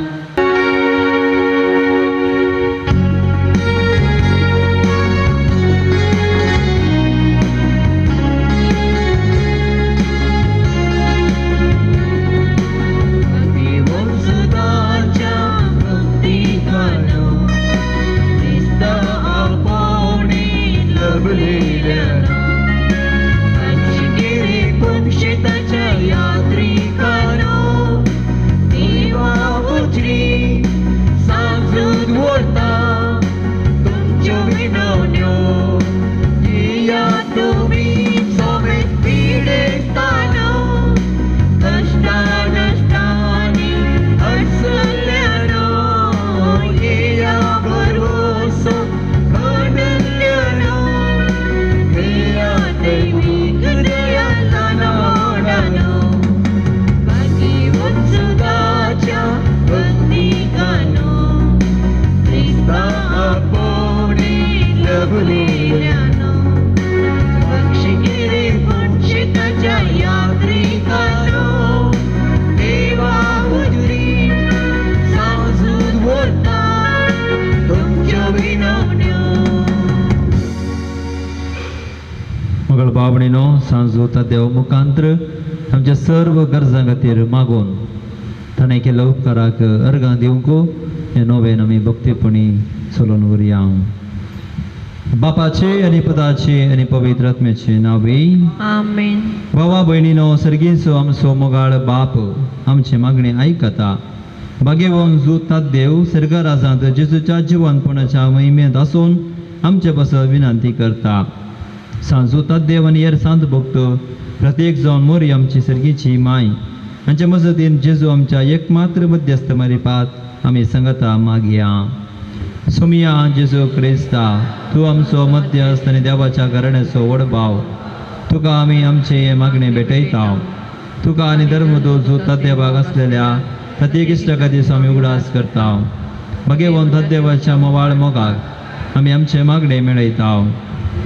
सुदाच्या भक्तिकानो क्रिस्त आपोणे लभलेल्यानो, पंचगिरी पुंशिताच्या यात्रिकानो, देवा उजरी सांजून वता तुमच्यो विनवण्यो. दिया तुमी समेत पिडेस्तानो, कष्टा नष्टांनी अडचल्ल्यानो, येया भरवंसो खणल्ल्यानो, येया दैवीक दया जाणवणानो. भाग्यवंत सुदाच्या भक्तिकानो, क्रिस्ता आपोणे लभलेल्यानो, बक्षगिरी वंशिताच्या यात्रिकानो, देवा हुजरी साजून वता तुमच्यो विनवण्यो. मगळ बाबणीनो, सांजो देव मुखांत्र आमच्या सर्व गरजां खातीर मागून ताणें केल्ल्या उपकाराक अर्गां दिवंक हें नवेन आमी भक्तीपणी चलोवन उरया. बापाचे आनी पदाचे आनी पवित्र आत्म्याचे नांवे. आमेन. भावा भयणीनो, सर्गीचो आमचो मोगाळ बाप आमचे मागणें आयकता. भाग्यवंत जुतात देव सर्गराजांत जेजूच्या जिवनपणाच्या महिमेंत आसून आमचे पासत विनंती करता. सांजोतात देव आनी हेर सांत भक्त, प्रत्येक जावन मोरी आमची सर्गीची माय हांच्या मजतीन जेजू आमच्या एकमात्र मध्यस्थ मरिपात आमी संगता मागया. सोमिया जेजू क्रिस्ता, तूं आमचो मध्यस्थ आनी देवाच्या घराण्याचो व्हड भाव. तुका आमी आमचे हे मागणे भेटयता. तुका आनी धर्मदूत जो देवाक आसलेल्या प्रत्येक इश्टा खातीर आमी उगडास करता. भगेवंत देवाच्या मोवाळ मोगाक आमी आमचे मागणे मेळयता.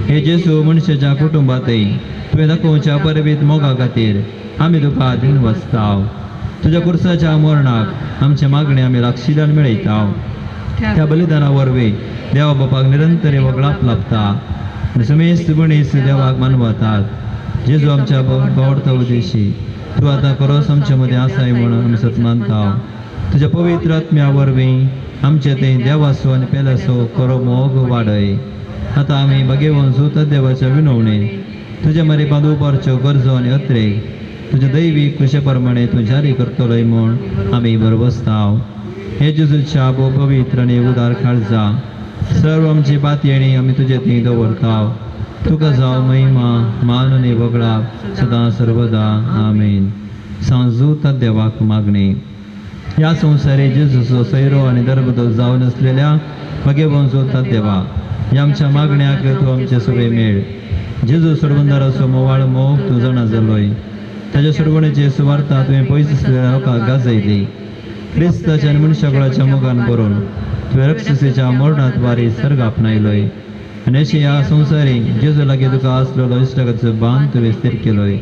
हे जेसू, मनशाच्या कुटुंबातय तुवें दाखोवच्या परबीत मोगा खातीर आमी तुका दिनवासता. तुज्या कुर्साच्या मरणाक आमचे मागणे आमी लागशिल्ल्यान मेळयता. त्या बलिदाना वरवीं देवा बापाक निरंतर वगळाप लाभता आनी समेस्त मनीस देवाक मानवतात. जेजू आमच्या बावडता उद्देशी तूं आतां खरोच आमच्या मदें आसाय म्हणून आमी सत मानता. तुज्या पवित्र आत्म्या वरवीं आमचे ते देवाचो आनी पेल्याचो खरो मोग वाडय. आतां आमी भाग्यवंत सुत देवाच्या विनवणे तुज्या मरे उबारच्यो गरजो आनी अत्रेक तुज्या दैवीक कृशे प्रमाणे तूं जारी करतलोय म्हूण आमी बरबसता. हे जेजूच्या भोव पवित्र आनी उदार काळजा सर्व आमची पातयेणी आमी तुजे थंय दवरता. तुका जावं महिमा, मान आनी वगळाप सदां सर्वदा. आमेन. सांजू देवाक मागणी. ह्या संवसारी जेजूचो सैरो आनी धर्मदोश जावन आसलेल्या भगेवंत देवा, ह्या आमच्या मागण्याक तूं आमचे सुवे मेळ. जेजू सोडवंदाराचो मोवाळ मोग तूं जाणा जालोय. ताच्या सोडवणेची सुवार्ता तुवें पयस आसलेल्या लोकांक गाजयली. क्रिस्ताच्या आनी मनशाकुळाच्या मोगान बरोवन तुवें रक्षसेच्या मरणात वारी सर्ग आपणायलोय आनी अशें ह्या संवसारी जेजू लागीं तुका आसलेलो इश्टागतीचो बांद तुवें स्थीर केलोय.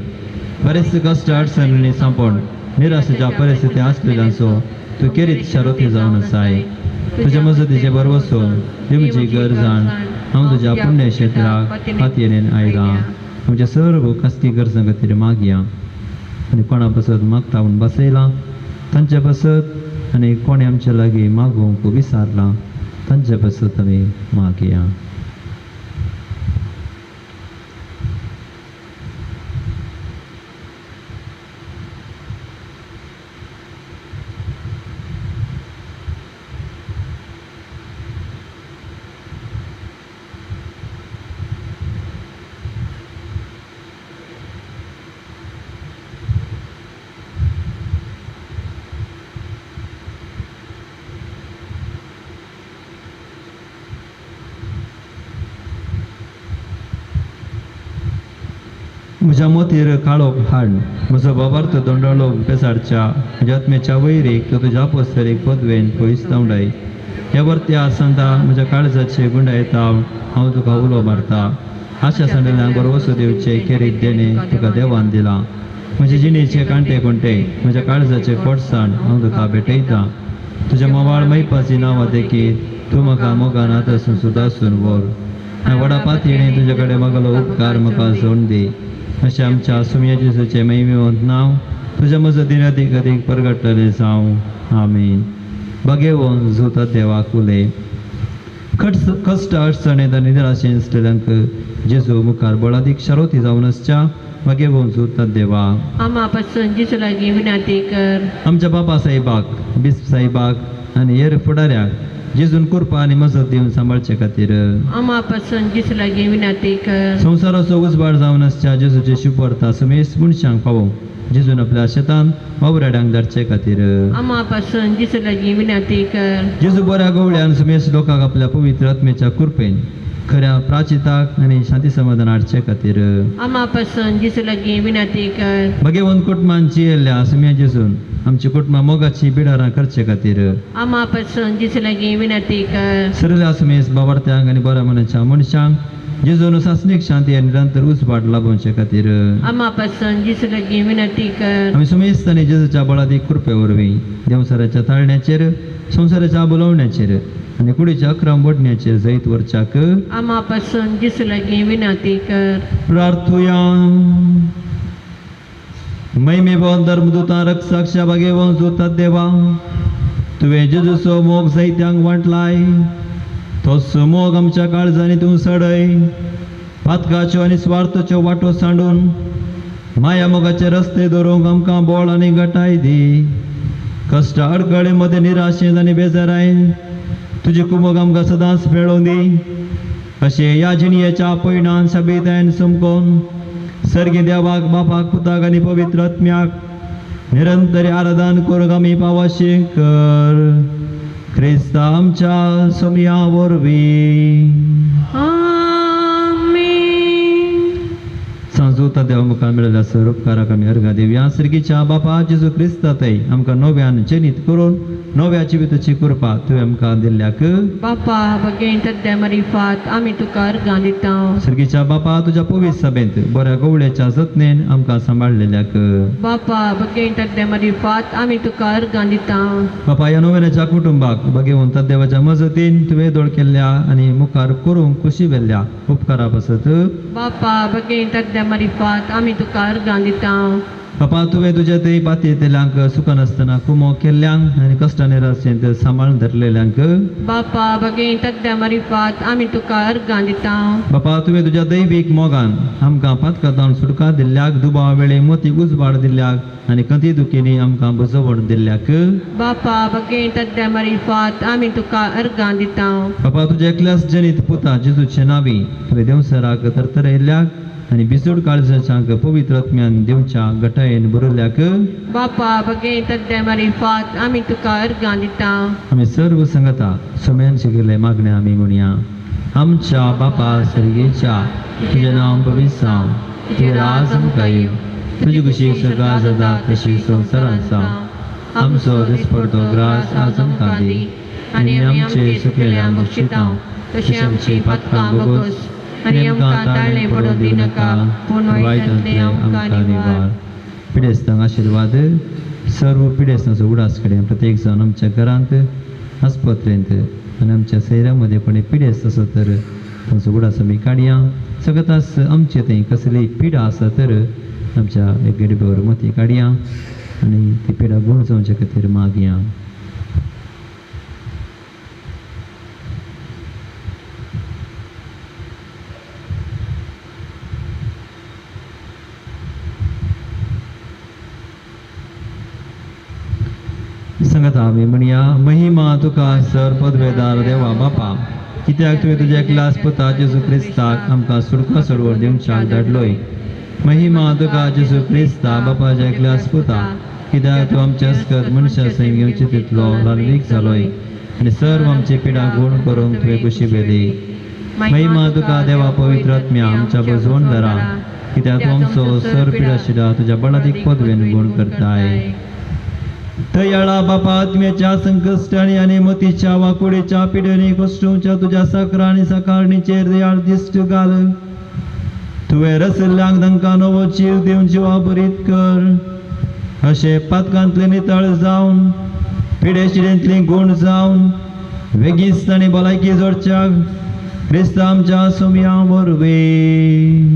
बरेच कश्ट अडचणींनी सांपड निराशेच्या परिस्थिती आसलेल्यांचो तूं केरीत शारोती जावन आसाय. तुज्या मजतीचे भरवसून दिवची गरजान हांव तुज्या पुण्य क्षेत्राक फातयेन आयलां. आमच्या सर्व खासगी गरजां खातीर मागया आनी कोणा पासत मागता म्हूण बसयलां तांचे पासत आनी कोणें आमच्या लागीं मागूंक विसारलां तांचे पासत आमी मागया. म्हज्या मोतीर काळोख हाड, म्हजो बाबार्थ दोंडाळो पेसाडच्या म्हज्या आत्म्याच्या वैरीक तो तुज्या पोस्तरीक पदवेन पयस धांवडाय. ह्या वरत्या सांता म्हज्या काळजाचे गुंडायता हांव तुका उलो मारता. आशा सांडल्यान बरवसो दिवचे खेरीत देणें तुका देवान दिलां. म्हजे जिणेचे कांटे कोंटे म्हज्या काळजाचे कोटसाण हांव तुका भेटयता. तुज्या मोवाळ मैपाची नांवां देखीत तूं म्हाका मोगान आतासून सुदासून व्हर. आनी व्हडा पातयेने तुजे कडेन मागलो उपकार म्हाका सोडून दी. अशें आमच्या सुमया जेजूचें महिमेवंत नांव तुज्या मजतीन अदीक अदीक परगटलें जावं. आमीन. बगेवन जुता देवाक उलय. कश्ट अडचणेंत आनी निराशेन आसलेल्यांक जेजू मुखार बळादीक शरोती जावन आसच्या बगेवन जुता देवा. आमा पासून जेजू लागीं विनंती कर. आमच्या बाबा साहेबाक, बिस्प साहेबाक आनी हेर फुडाऱ्याक जेजून कृपा आनी मजत दिवन सांबाळचे खातीर. आमा पासून जेजू लागीं विनंती कर. संवसाराचो उजवाड जावन आसच्या जेजूचे शुभवार्ता समेस्त मनशांक पावोवंक जेजून आपल्या शेतान वावराड्यांक धाडचे खातीर. आमा पासून जेजू लागीं विनंती कर. जेजू बऱ्या गवळ्यान समेस्त लोकांक आपल्या पवित्र आत्मेच्या कृपेन खऱ्या प्राचिताक आनी शांती समाधान हाडचे खातीर. आमा पासून जेजू लागीं विनंती कर. भगेवंत कुटुंबान जियेल्ल्या सुम्या जेजून आमची कुटुंबां मोगाची बिडारां करचे खातीर. आमा पासून जेजू लागीं विनंती कर. सरल्या सुमेस बाबार्थ्यांक आनी बऱ्या मनाच्या मनशांक जेजून सासणीक शांती आनी निरंतर उजवाड लाभोवचे खातीर. आमा पासून जेजू लागीं विनंती कर. आमी सुमेस्त आनी जेजूच्या बळादीक कृपे वरवीं देंवसाराच्या ताळण्याचेर, संवसाराच्या बोलोवण्याचेर आनी कुडीच्या अक्रम वडण्याचेर जैत वरच्याक आमा पासून जेजू लागीं विनंती कर. प्रार्थुया. महिमेवन धर्मदूतां रक्षाक्षा बागेवन जोतात देवा, तुवें जेजूचो मोग जायत्यांक वांटलाय, तोच मोग आमच्या काळजांनी तूं सडय. पातकाच्यो आनी स्वार्थाच्यो वाटो सांडून माया मोगाचे रस्ते दवरूंक आमकां बोळ आनी गटाय दी. कश्ट अडकळे मदें निराशेंत आनी बेजारायन तुजी कुमोग आमकां सदांच मेळोवन दी. अशें ह्या जिणयेच्या पयणान सबितायन समकोन सर्गी देवाक, बापाक, पुताक आनी पवित्र आत्म्याक निरंतर आराधन करूंक आमी पावाशी कर. क्रिस्ता आमच्या सोमया वरवीं. आमेन. सांजोता देवा मुखार मेळिल्ल्या सर उपकाराक आमी अर्घां दिवया. सर्गीच्या बापा जेजू क्रिस्ता थंय आमकां नव्यान जनीत करून नव्या जिविताची कृपा तुवें आमकां दिल्ल्याक. बापा बगेन तद्या मरिफात आमी तुका अर्गां दिता. सर्गीच्या बापा तुज्या पवित्र सभेंत बऱ्या गवळ्याच्या जतनेन आमकां सांबाळलेल्याक. बापा बगेन तद्या मरिफात आमी तुका अर्गां दिता. बापा ह्या नव्याच्या कुटुंबाक बगेवंत देवाच्या मजतीन तुवें दोळ केल्ल्या आनी मुखार करूंक खुशी व्हेल्ल्या उपकारा पासत. बापा बगेन तद्या मरिफात आमी तुका अर्गां दिता. बापा तुवें तुज्या थंय पातयेतल्यांक सुखान आसतना कुमो केल्ल्यांक आनी कश्टां निराशेंत सांबाळून धरलेल्यांक. बापा बगेन तद्या मरिफात आमी तुका अर्गां दिता. बापा तुवें तुज्या दैवीक मोगान आमकां पातकातावन सुटका दिल्ल्याक, दुबावा वेळे मोतीक उजवाड दिल्ल्याक आनी कंती दुखींनी आमकां बजवण दिल्ल्याक. बापा बगेन तद्या मरिफात आमी तुका अर्गां दिता. बापा तुज्या एकल्याच जनीत पुता जेजूचे नावी तुवें देंवसराक तरतरयल्ल्याक आनी भिजूड काळजाच्यांक पवित्र आत्म्यान दिवच्या गटायेन बरयल्ल्याक. बापा बगेन तद्या मरिफात आमी तुका अर्गां दिता. आमी सर्व संगता सोम्यान शिकिल्ले मागणे आमी म्हणया. आमच्या बापा सर्गेच्या, तुजें नांव पवित्र जावं, तुजें राज आमकां येवं, तुजी खुशी स्वर्गार जाता तशी संवसारांत जावं. आमचो दिसपडतो ग्रास आज आमकां दी आनी आमचे सुकलेल्या बक्षितां तशें आमची पातकां बोगस आनी आमकां ताळणें पडोवंक दिनाका, पूण वायटांतलें आमकां निवार. पिडेस्तांक आशिर्वाद. सर्व पिडेस्तांचो उडास कडेन प्रत्येक जावन आमच्या घरांत, आस्पत्रेंत आनी आमच्या सैऱ्यां मदें कोणी पिडेस्त आसत तर तांचो उडास आमी काडया. सगळ्यात आमचे थंय कसलीय पिडा आसा तर आमच्या एक गडबेवर मती काडया आनी ती पिडा गूण जावचे खातीर मागया. सांगता आमी म्हणया. महिमा तुका सर पदवेदार देवा बापा, कित्याक तुवें तुज्या एकल्याच पुता जेजू क्रिस्ताक आमकां सुटका सोडवण दिवच्याक धाडलोय. महिमा तुका जेजू क्रिस्ता बापाच्या एकल्याच पुता, कित्याक तूं आमच्या अस्कत मनशा सैम घेवचे तितलो लालवीक जालोय आनी सर्व आमची पिडा गूण करूंक तुवें खुशी केली. महिमा तुका देवा पवित्र आत्म्या आमच्या बजवणदारा, कित्याक तूं आमचो सर पिडाशिला तुज्या बळादीक पदवेन गुण करताय. दयाळा बापा, आत्म्याच्या संकश्टांनी आनी मतीच्या वाकुडेच्या पिडेनी कश्टोवच्या तुज्या साकरा आनी साकारणीचेर दयाळ दिश्ट घाल. तुवें रसिल्ल्यांक तांकां नवो जीव दिवन जिवा बरीत कर. अशें पातकांतले नितळ जावन पिडेशिडेंतली गूण जावन वेगीच आनी भलायकी जोडच्या क्रिस्तांव आमच्या सुमया वरवीं.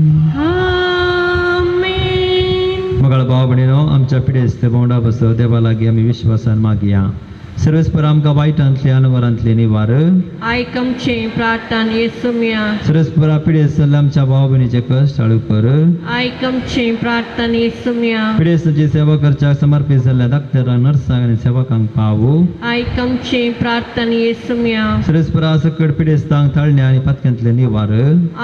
आमेन. मगाळ भाव भयणीनो, आमच्या पिडेस्त भोंवडा बसो देवा लागीं आमी विश्वासान मागया. सर्वेस्पर आमकां वायटांतले अनवरांतले निवार. आयक आमचें प्रार्थना येसुम्या. सर्वेस्परा पिडेस्त जाल्ल्या आमच्या भाव भयणीचे कश्ट हाडू कर. आयक आमचें प्रार्थना येसुम्या. पिडेस्ताची सेवा करच्याक समर्पीत जाल्ल्या डाक्टरांक, नर्सांक आनी सेवकांक पावू. आयक आमचें प्रार्थना येसुम्या. सर्वेस्परा सकट पिडेस्तांक ताळण्या आनी पातक्यांतले निवार.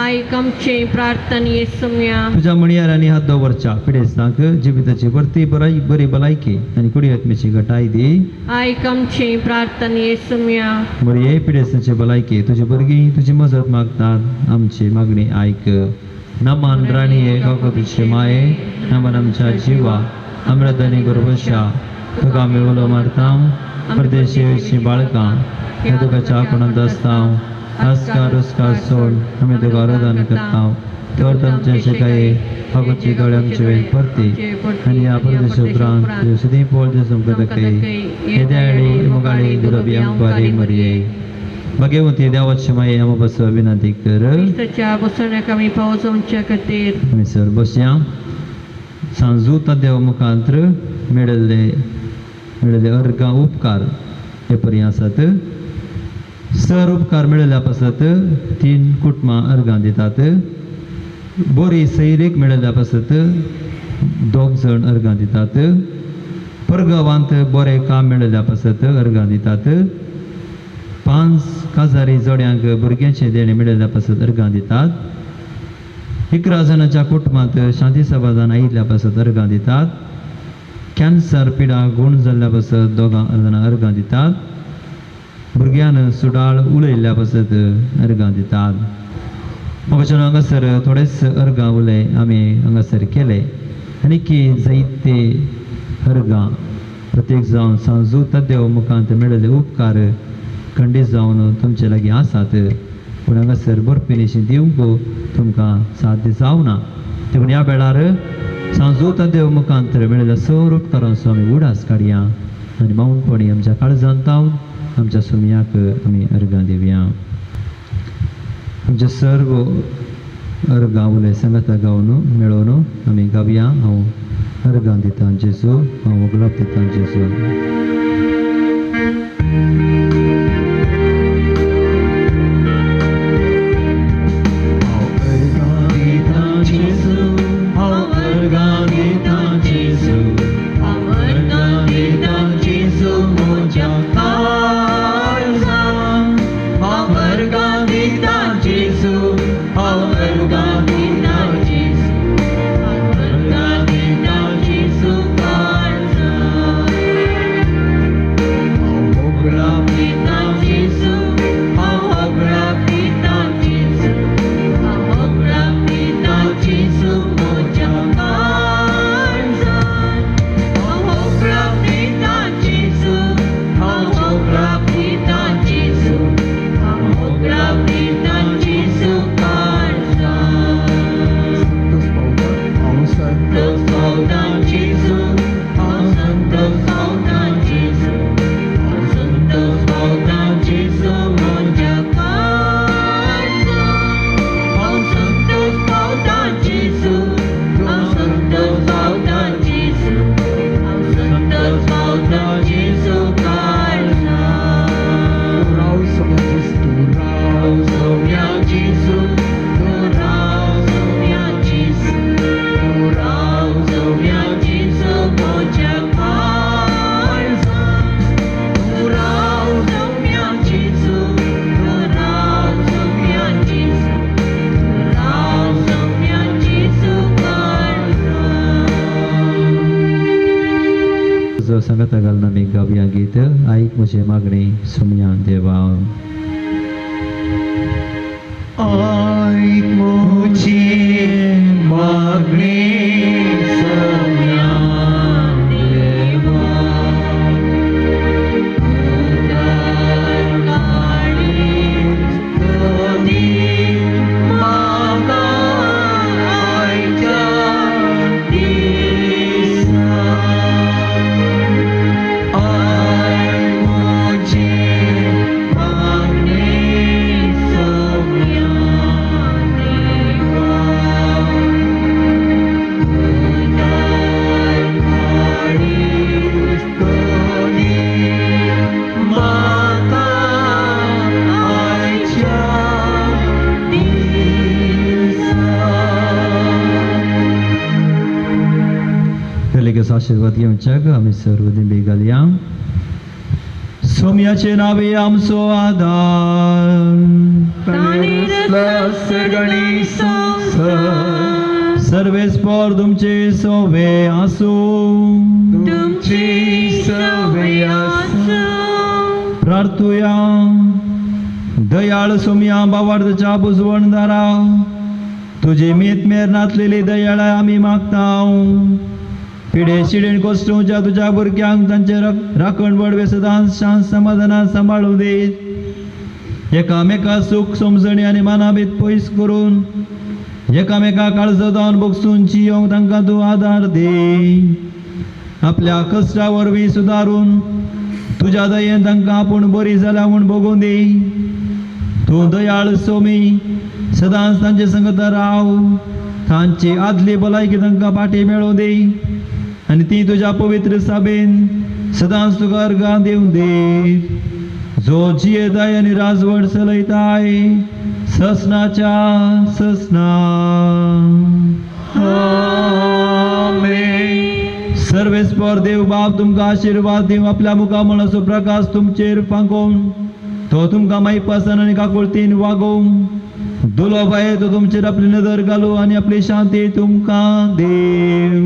आयक आमचें प्रार्थना येसुम्या. तुज्या म्हणयारांनी हात दवरच्या पिडेस्तांक जिविताची भरती बराय बरी भलायकी आनी कुडी आत्मेची घटाय दी. आयक आमचें प्रार्थना येसुम्या. मरिये, पिडेस्तांची भलायकी तुजी भुरगीं तुजी मजत मागतात, आमची मागणी आयक. नमन राणये, काकतीचे माये, नमन आमच्या जिवा अमृतानी गुरवशा. तुका आमी उलो मारता, परदेशी वयची बाळकां ह्या तुकाच्या कोणांत आसता. आस्कार उस्कार सोड आमी तुका रोदान करता. तर तुमचे शिकाये फागुची दोळे आमचे वेळ परती आनी ह्या परदेश उपरांत तुज्यो सुदी पोळ तुमकां दाखय. हे दयाळी मुगाळी दुरबी आमकां मरिये. भगवती देवाची माये आमा बस विनंती कर. क्रिस्ताच्या बसवण्याक आमी पावो जावच्या खातीर. आमी सर बसया. सांजू देव मुखांत्र मेळिल्ले मेळिल्ले अर्गां उपकार हे परी आसात. सर उपकार मेळिल्ल्या पासत 3 कुटुंबां अर्गां दितात. बरी सैरीक मेळिल्ल्या पासत 2 जाण अर्गां दितात. परगांवांत बरें काम मेळिल्ल्या पासत अर्गां दितात. 5 काजारी जोड्यांक भुरग्यांचें देणें मेळिल्ल्या पासत अर्गां दितात. 11 जाणांच्या कुटुंबांत शांती समाधान आयिल्ल्या पासत अर्गां दितात. कॅन्सर पिडा गूण जाल्ल्या पासत 2 जाणां अर्गां दितात. भुरग्यान सुडाळ उलयल्ल्या पासत अर्गां दितात. म्हाका हांगासर थोडेच अर्गां उलय आमी हांगासर केले आनी की जायते अर्गां प्रत्येक जावन सांजू तद्देव मुखांत मेळिल्ले उपकार खंडीत जावन तुमचे लागीं आसात. पूण हांगासर बरपिनीशी दिवंक तुमकां साध्य जावना. देखून ह्या वेळार सांजू तद्देव मुखांत मेळिल्ल्या सर उपकारांचो आमी उडास काडया आनी माऊनपणी आमच्या काळजांत जावन आमच्या सुमयाक आमी अर्गां दिवया. आमचे सर्व अर्गां उलय सांगाता गावन मेळोवन आमी गावया. हांव अर्गां दितां जेजू, हांव गुलाब दितां जेजू. हांव अर्गां दितां जेजू, हांव अर्गां दितां जेजू, हांव अर्गां दितां जेजू म्हज्या काळजान. हांव अर्गां दितां जेजू, हांव अर्गां दितां जेजू, हांव अर्गां दितां जेजू काळजान. हांव होगळां दितां जेजू, हांव होगळां दितां जेजू, हांव होगळां दितां जेजू म्हज्या काळजान. हांव होगळां दितां जेजू, हांव होगळां दितां जेजू, हांव होगळां दितां जेजू काळजान. संतोष पावता, हांव संतोष पावतां जेजू, हांव संतोष पावतां जेजू, हांव संतोष पावतां जेजू म्हज्या काळजान. हांव संतोष पावतां जेजू, हांव संतोष पावतां जेजू, हांव संतोष पावतां जेजू काळजान. राव सोम्या जेजू, तूं राव सोम्या जेजू, तूं राव सोम्या जेजू, तूं राव सोम्या जेजू म्हज्या काळजान. तूं राव सोम्या जेजू, तूं राव सोम्या जेजू, तूं राव सोम्या जेजू काळजान. जो सांगाता घालून आमी गावया गीत आयक म्हजें मागणें सुमया देवा. आयक म्हजी मागणी. मागणें सौम्या देवा उदार काळीज दी म्हाका आयच्या दिसा I म्हजें मागणें सौम्या देवा उदार काळीज दी म्हाका आयच्या दिसा. कलेकेचो आशिर्वाद घेवच्याक आमी सर्व दिंबी घालया. सोम्याचे नावे आमचो आदार. ताणी रचला सर्ग आनी संवसार. सर्वेस्पर तुमचे सोवे आसूं. तुमची सवय आसूं. प्रार्थुया. दयाळ सोमया बावार्थच्या बुजवणदारा, तुजी मीत मेर नासलेली दयाळाय आमी मागता. पिडे शिडेन कोसळुच्या तुज्या भुरग्यांक तांचे राखण बडवे सदांच शांत समाधानान सांबाळूं दीत. एकामेका सूख समजणी आनी मानाभेद पयस करून एकामेका काळजो जावन बगसून जियोंक तांकां तूं आदार दी. आपल्या कश्टा वरवीं सुदारून तुज्या दयेन तांकां आपूण बरी जाल्या म्हूण बगूं दी. तूं दयाळ सोमी, सदांच तांचे संगत राव. तांची आदली भलायकी तांकां फाटी मेळूं दी आनी ती तुज्या पवित्र साबेन सदांच तुका अर्गां दिवं दी, जो जियेताय आनी राजवट चलयताय ससनाच्या ससना. आमेन. सर्वेस्पर देव बाप तुमकां आशिर्वाद दिवं. आपल्या मुखामळाचो प्रकाश तुमचेर फांकोवन तो तुमकां मायपासान आनी काकुळतीन वागोवं. दुलो बाये तो तुमचेर आपली नदर घालूं आनी आपली शांती तुमकां देव.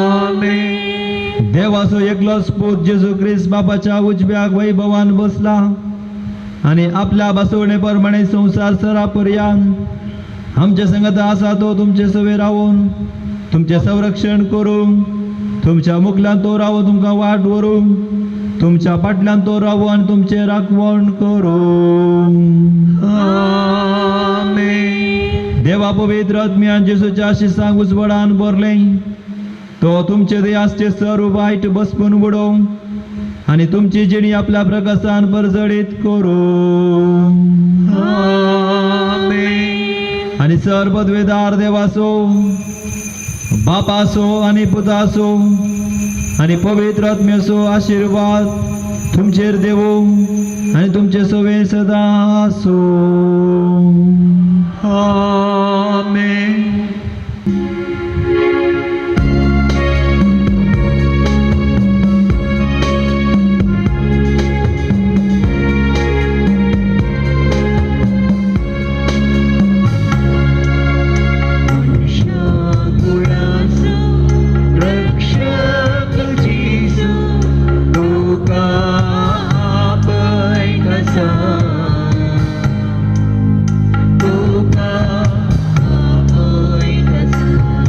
आमेन. देवाचो एकलोच पूत जेजू क्रिस्त बापाच्या उजव्याक वैभवान बसला आनी आपल्या बसवणे प्रमाणे संवसार सरा पर्यंत आमचे संगत आसा तो तुमचे सवे रावून तुमचें संरक्षण करूं. तुमच्या मुखल्यान तो रावून तुमकां वाट व्हरूं. तुमच्या फाटल्यान तो रावूं आनी तुमचें राखवण करूं. आमेन. देवा पवित्र आत्म्यान जेजूच्या आशिसांक उजवाडान भरलें तो तुमचे दयासचे सर्व वायट बसपून उडोवं आनी तुमची जिणी आपल्या प्रकाशान परजळीत करूं. आमेन. आनी सर पदवेदार देवाचो, बापाचो आनी पुताचो आनी पवित्र आत्म्याचो आशिर्वाद तुमचेर देवो आनी तुमचे सवे सदां आसूं. आमेन. कुळाचो रक्षक जेजू तुका आपयता, तुका आपयता.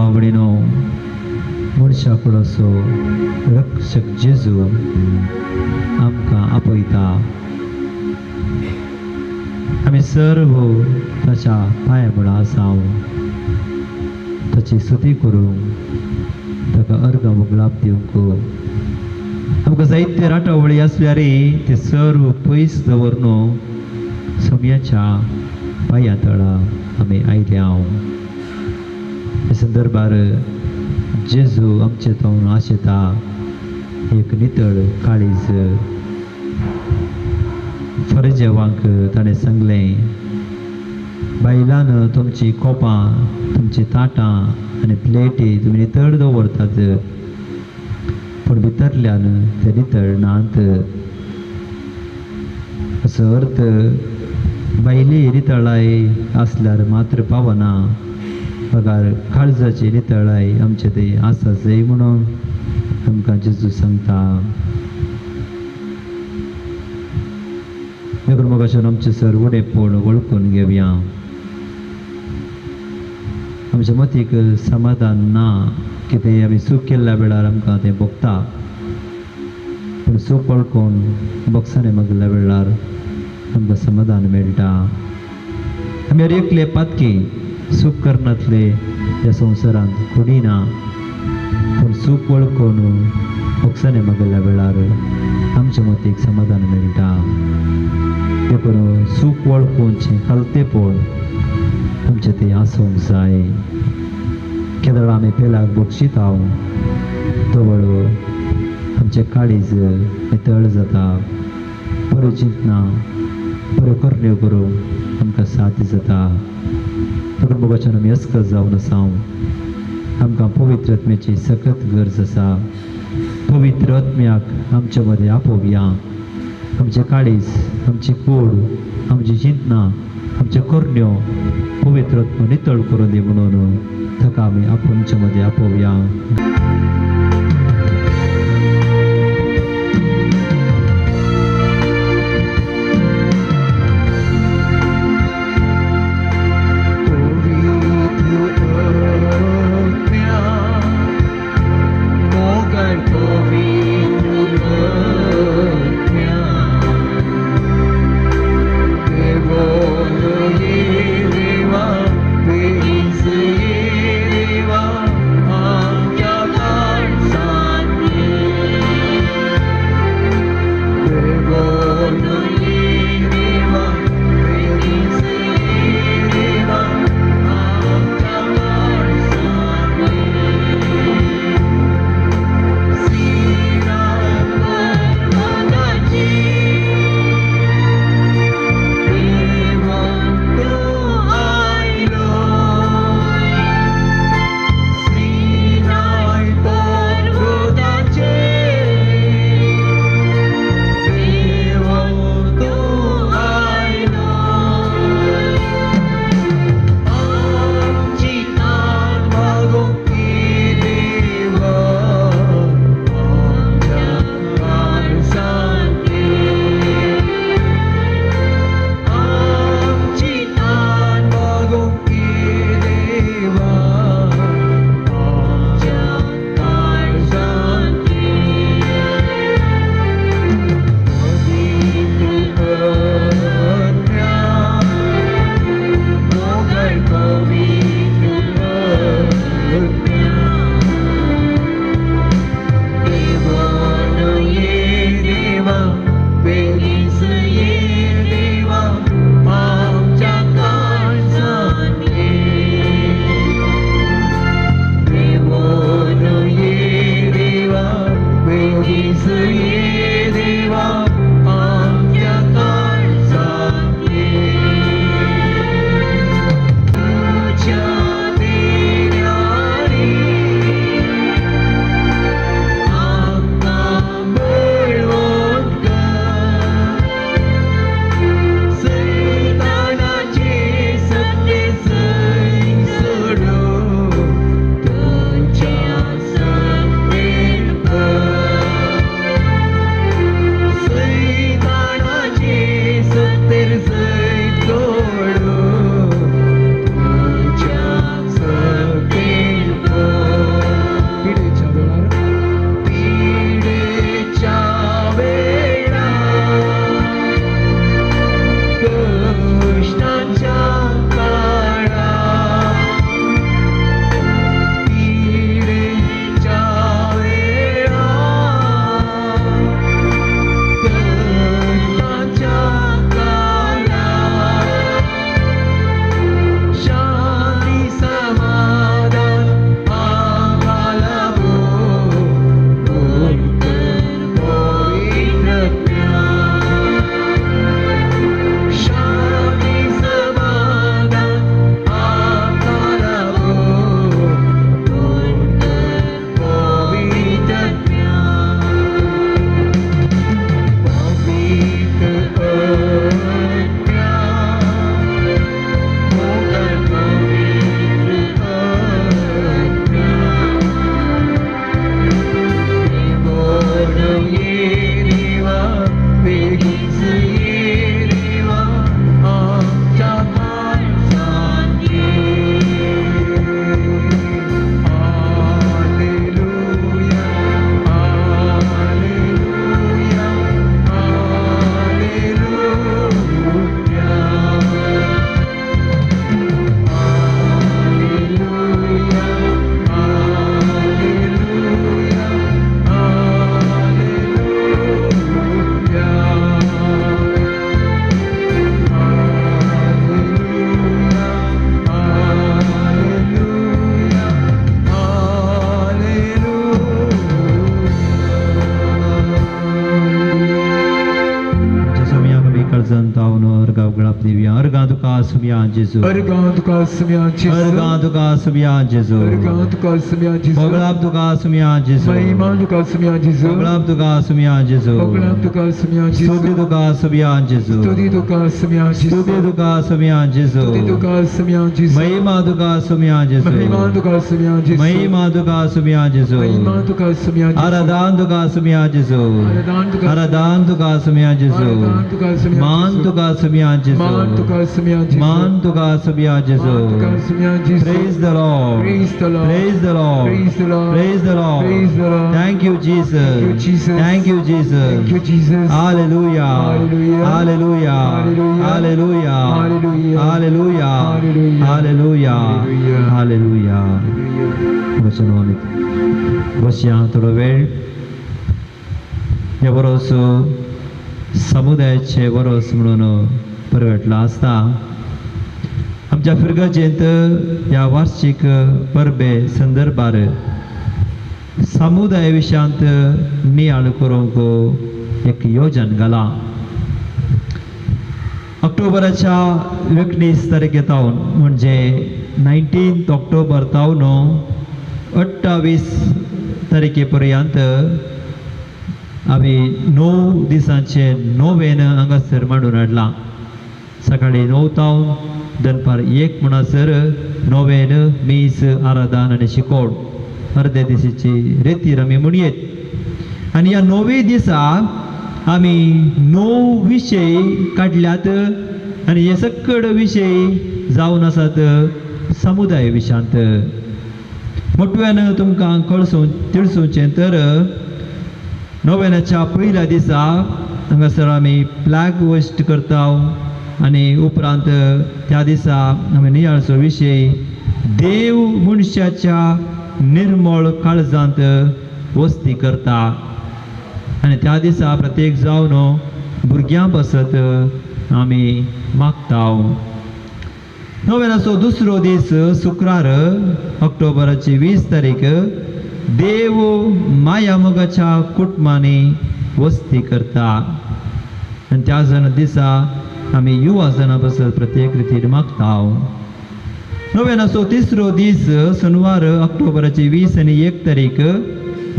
भाव भयणीनो, मनशा कुडाचो रक्षक जेजू आमकां आपयता. आमी सर्व ताच्या पांया मुळां आसा, ताची स्तुती करूंक, ताका अर्गां वगळाप दिवंक. आमकां जायते राटावळी आसल्यार ते सर्व पयस दवरन सोम्याच्या पांया तळा आमी आयल्या. ह्या संदर्भार जेजू आमचे तोंड आशेता एक नितळ काळीज. फरजेवांक ताणें सांगलें, बायलान तुमची कोपां, तुमची ताटां आनी प्लेटी तुमी नितळ दवरतात, पूण भितरल्यान ते नितळ नात. असो अर्थ भायली नितळाय आसल्यार मात्र पावना, बगार काळजाची नितळाय आमचे ते आसा जाय म्हणून आमकां जेजू सांगता. देखून मोगाच्यान आमचें सर उणेपण वळखून घेवया. आमच्या मतीक समाधान ना, कितें आमी चूक केल्ल्या वेळार आमकां तें भोगता, पूण चूक वळखून बोगसाणें मागल्या वेळार आमकां समाधान मेळटा. आमी हर एकले पातकी, चूक करनातले ह्या संवसारांत कोणी ना, पूण चूक वळखून बोगसाणें मागल्या वेळार आमच्या मतीक समाधान मेळटा. देखून चूक वळखुचें खालतेपण आमचें तें आसूंक जाय. केदळ आमी पेलाक बक्षिता तवळ आमचें काळीज नितळ जाता, बऱ्यो चिंतना, बऱ्यो करण्यो करूंक आमकां साथ जाता. देखून मोगाच्यान आमी अस्कत जावन आसा. आमकां पवित्र आत्म्याची सखत गरज आसा. पवित्र आत्म्याक आमच्या मदें आपोवया. आमचें काळीज, आमची कूड, आमची चिंतना, आमच्यो करण्यो पवित्र आत्मो नितळ करून दी म्हणून ताका आमी आमच्या मदें आपोवया. पवित्र आत्म्या, मोगर पवित्र आत्म्या, देवो देवा, आमच्या तुका सुमया जेजू. अर्गां तुका सुमया जेजू. अर्गां तुका सुमया जेजू. अर्गां तुका सुमया जेजू. होगळाप तुका सुमया जेजू. महिमा तुका सुमया जेजू. होगळाप तुका सुमया जेजू. होगळाप तुका सुमया जेजू. स्तुती तुका सुमया जेजू. स्तुती तुका सुमया जेजू. स्तुती तुका सुमया जेजू. स्तुती तुका सुमया जेजू. महिमा तुका सुमया जेजू. महिमा तुका सुमया जेजू. महिमा तुका सुमया जेजू. महिमा तुका सुमया जेजू. आराधन तुका सुमया जेजू. आराधन तुका आराधन तुका सुमया जेजू. आराधन तुका सुमया मान जेजू. तुका सुमया जेजू. मान तुका सुमया जेजू. मान तुका सुमया जेजू. मान तुका सुमया जेजू. Praise the Lord. Praise the Lord. Praise the Lord. Praise the Lord. Praise the Lord. Praise the Lord. Thank you, Jesus. Thank you, Jesus. Thank you, Jesus. Thank you, Jesus. Hallelujah. Hallelujah. Hallelujah. Hallelujah. Hallelujah. Hallelujah. Hallelujah. Hallelujah. Hallelujah. Hallelujah. Hallelujah. वचन आमी बसया थोडो वेळ हे boroughs समुदायाचे boroughs म्हणून परवटलो आसता. आमच्या फिरगजेंत ह्या वार्षिक परबे संदर्भार समुदाय विशयांत नियाळ करूंक एक योजन घालां. ऑक्टोबराच्या 19 तारखे तावन म्हणजे 19 ऑक्टोबर तावन 28 तारखे पर्यंत आमी 9 दिसांचे नोवेन हांगासर मांडून हाडलां. सकाळी 9 तावन दनपार 1 म्हणसर नोवेन मीस आराधन आनी शिकोवण अर्दे दिसाची रेतीर आमी म्हणयेत. आनी ह्या 9 दिसा आमी 9 विशय काडल्यात आनी हे सकड विशय जावन आसात समुदाय विशयांत. मोटव्यान तुमकां कळसूं तिळसुचें तर नोवेनाच्या पयल्या दिसा हांगासर आमी फ्लॅग होस्ट करता आनी उपरांत त्या दिसा आमी नियाळचो विशय देव मनशाच्या निर्मळ काळजांत वस्ती करता. आनी त्या दिसा प्रत्येक जावन भुरग्यां पासत आमी मागता. नोवेनाचो दुसरो दीस शुक्रार ऑक्टोबराची 20 तारीख देव मायामोगाच्या कुटुंबांनी वस्ती करता. आनी त्या जण दिसा आमी युवा जणां पासत प्रत्येक रितीन मागता. नोवेनाचो तिसरो दीस शनिवार ऑक्टोबराची 20 आनी 1 तारीख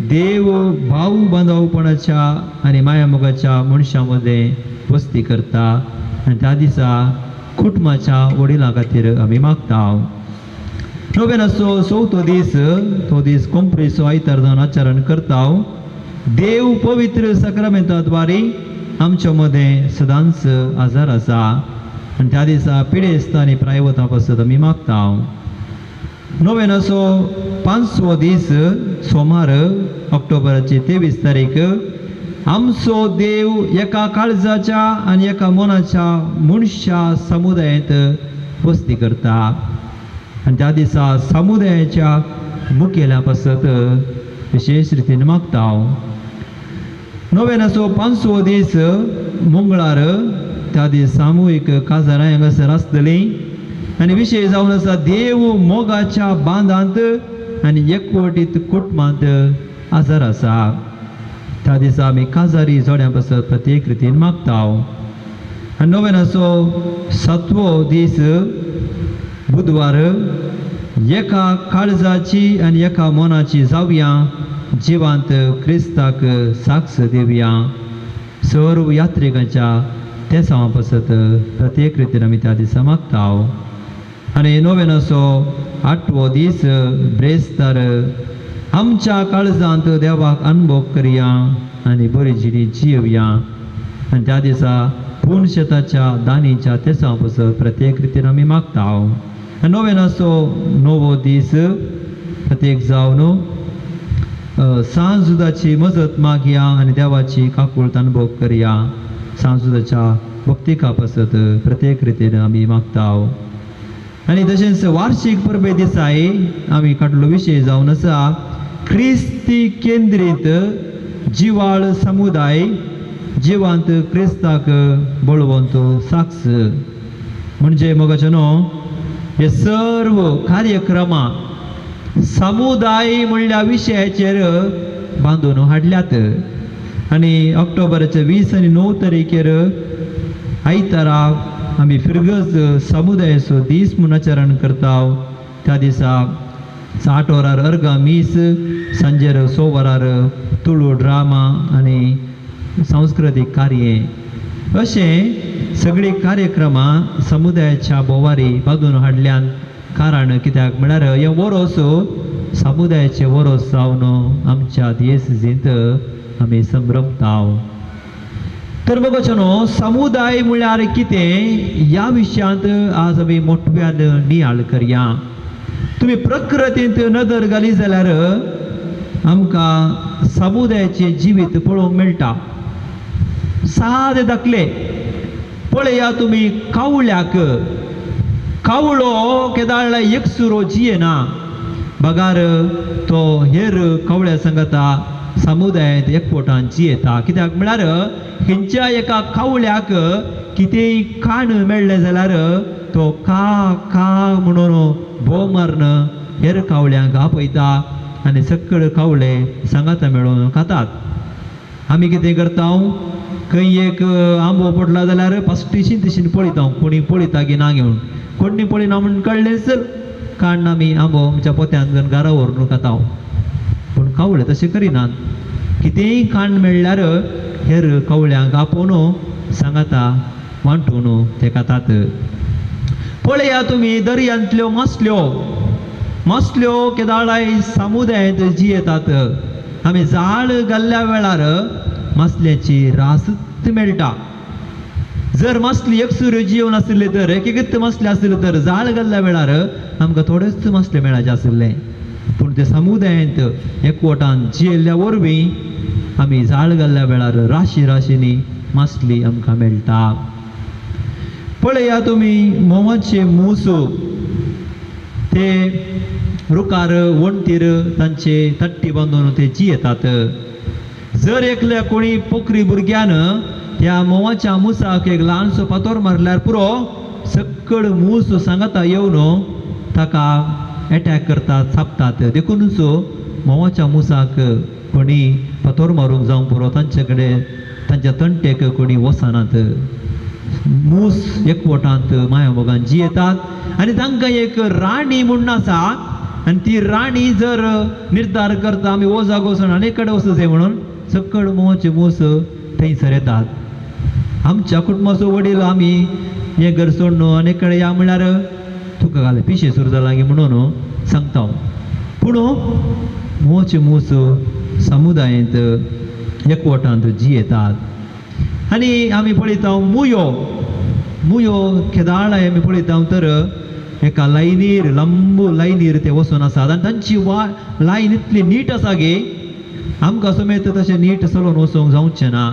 देव भाव बांधवपणाच्या आनी मायामोगाच्या मनशां मदें वस्ती करता. आनी त्या दिसा कुटुंबाच्या वडिलां खातीर आमी मागता. नोवेनाचो चवथो दीस तो दीस कोंपरीचो आयतार जावन आचरण करता. देव पवित्र साक्रामेंता द्वारे आमच्या मदें सदांच आजार आसा आनी त्या दिसा पिडेस्त आनी प्रायवतां पासत आमी मागता. नोवेनाचो 5वो दीस सोमार ऑक्टोबराची 23 तारीख आमचो देव एका काळजाच्या आनी एका मनाच्या मनशा समुदायांत वस्ती करता. आनी त्या दिसा समुदायाच्या मुखेल्या पासत विशेश रितीन मागता. नोवेनाचो 5वो दीस मंगळार त्या दीस सामुहीक काजारां हांगासर आसतलीं आनी विशय जावन आसा देव मोगाच्या बांदांत आनी एकवटीत कुटुंबांत आजार आसा. त्या दिसा आमी काजारी जोड्यां पासत प्रत्येक रितीन मागता. आनी नोवेनाचो 7वो दीस बुधवार एका काळजाची आनी एका मनाची जावया जिवांत क्रिस्ताक साक्ष दिवया. सर्व यात्रिकांच्या तेसांवा पासत प्रत्येक रितीन आमी त्या दिसा मागता. आनी नोवेनाचो 8वो दीस ब्रेस्तार आमच्या काळजांत देवाक अनुभव करया आनी बरी जिणी जियोया. आनी त्या दिसा पूर्ण शेताच्या दानीच्या तेसांवा पासत प्रत्येक रितीन आमी मागता. आनी नोवेनाचो 9वो दीस प्रत्येक जावन सांजुदाची मजत मागया आनी देवाची काकूळत अनुभव करया. सांजुदाच्या भक्तिका पासत प्रत्येक रितीन आमी मागता. आनी तशेंच वार्षिक परबे दिसाय आमी काडलो विशय जावन आसा क्रिस्ती केंद्रीत जिवाळ समुदाय जिवांत क्रिस्ताक बळवंत साक्ष. म्हणजे मोगाचे न्हू हे सर्व कार्यक्रमां समुदाय म्हणल्या विशयाचेर बांदून हाडल्यात. आनी ऑक्टोबराच्या 20 आनी 9 तारखेर आयतारा आमी फिरगज समुदायाचो दीस म्हूण आचरण करता. त्या दिसा 7 वरार अर्गां मीस, सांजेर 6 वरार तुळू ड्रामा आनी सांस्कृतीक कार्य अशें सगळीं कार्यक्रमां समुदायाच्या बोवारी बांदून हाडल्यान. कारण कित्याक म्हळ्यार हें वरोस समुदायाचें वरोस जावन आमच्या दियेसींत आमी संभ्रमता. तर मोगाच्यानो, समुदाय म्हळ्यार कितें ह्या विशयांत आज आमी मोठव्यान नियाळ करया. तुमी प्रकृतींत नदर घाली जाल्यार आमकां समुदायाचें जिवीत पळोवंक मेळटा. सादे दाखले पळया तुमी कावळ्याक. कावळो केदाळा एकसुरो जियेना, बगार तो हेर कावळ्या सांगता समुदायांत एकवटान जियेता. कित्याक म्हळ्यार खंयच्या एका कावळ्याक कितेंय खाण मेळ्ळें जाल्यार तो का का म्हणून भोव मारून हेर कावळ्यांक आपयता आनी सगळे कावळे सांगाता मेळून खातात. आमी कितें करता, खंय एक आंबो पडला जाल्यार पास्टिशीन तशीन पळयता, कोणी पळयता की ना घेवन, कोणी पळयना म्हूण कळ्ळें चल काण्ण आमी आंबो आमच्या पोत्यान घेवन घरा व्हरून खाता. पूण कावळे तशें करिनात. कितेंय खाण मेळ्ळ्यार हेर कावळ्यांक आपोवन सांगाता वांटून ते खातात. पळया तुमी दर्यांतल्यो मासल्यो. मासल्यो केदाळाय समुदायांत जियेतात. आमी जाळ घाल्ल्या वेळार मासल्याची रासच मेळटा. जर मासली एकसुऱ्यो जिवन आशिल्ले तर, एक एकच मासले आशिल्ले तर जाळ घाल्ल्या वेळार आमकां थोडेच मासले मेळाचे आशिल्ले. पूण ते समुदायांत एकवटान जियेल्ल्या वरवीं आमी जाळ घाल्ल्या वेळार राशी राशींनी मासली आमकां मेळटा. पळया तुमी म्होंवाचे मूस, ते रुखार वणटीर तांचे तट्टी बांदून ते जियेतात. जर एकल्या कोणी पोकरी भुरग्यान त्या म्होंवाच्या मुसाक एक ल्हानसो फातोर मारल्यार पुरो, सकळ मूस सांगाता येवन ताका एटॅक करतात, चाबतात. देखुनूच म्होंवाच्या मुसाक कोणी फातोर मारूंक जावंक पुरो, तांचे कडेन तांच्या तंटेक कोणी वचनात. मूस एकवटांत माया मोगान जियेतात आनी तांकां एक राणी म्हूण आसा आनी ती राणी जर निर्धार करता आमी हो जागो सोडून आनी कडेन वचूं जाय म्हणून सकळ म्होंवाचे मूस थंयसर येतात. आमच्या कुटुंबाचो वडील आमी हें घर सोडून आनी कडेन या म्हळ्यार तुका घालें पिशें सुरू जालां की म्हणून सांगता. पूण म्होंवाचे मूस समुदायांत एकवटांत जियेतात. आनी आमी पळयता मुयो. मुयो केदाळाय आमी पळयता तर एका लायनीर, लांब लायनीर ते वचून आसात आनी तांची वा लायन इतली नीट आसा गे आमकां समेत तशें नीट चलोवन वचूंक जावचें ना.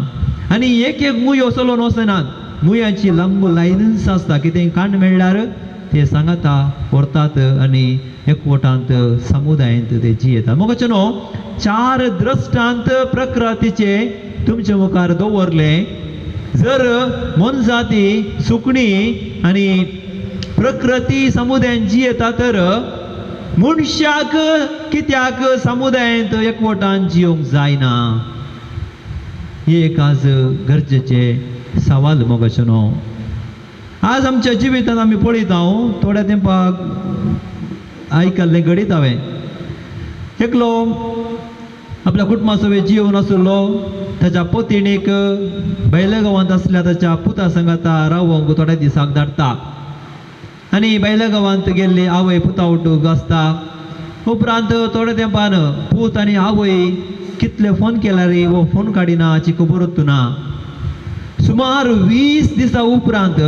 आनी एक एक मुयो चलोवन वचनात, मुयांची लांब लायनच आसता. कितें कांड मेळ्ळ्यार ते सांगाता व्हरतात आनी एकवटांत समुदायांत ते जियेतात. मोगाचे न्हू, चार दृश्टांत प्रकृतीचे तुमचे मुखार दवरले. जर मोनजाती, सुकणी आनी प्रकृती समुदायांत जियेता तर मनशाक कित्याक समुदायांत एकवटान जियोंक जायना? हे एक आज गरजेचें सवाल मोगाचें न्हू. आज आमच्या जिवितांत आमी पळयता, थोड्या तेंपाक आयकल्लें घडीत हांवें, एकलो आपल्या कुटुंबा सवें जिवन आशिल्लो, ताच्या पतिणीक भायल्या गांवांत आसल्या ताच्या पुता सांगाता रावोंक थोड्या दिसाक धाडटा आनी भायल्या गांवांत गेल्ली आवय पुता उठूंक आसता. उपरांत थोड्या तेंपान पूत आनी आवय कितले फोन केल्यार हो फोन काडिना हाची खबरूच ना. सुमार 20 दिसां उपरांत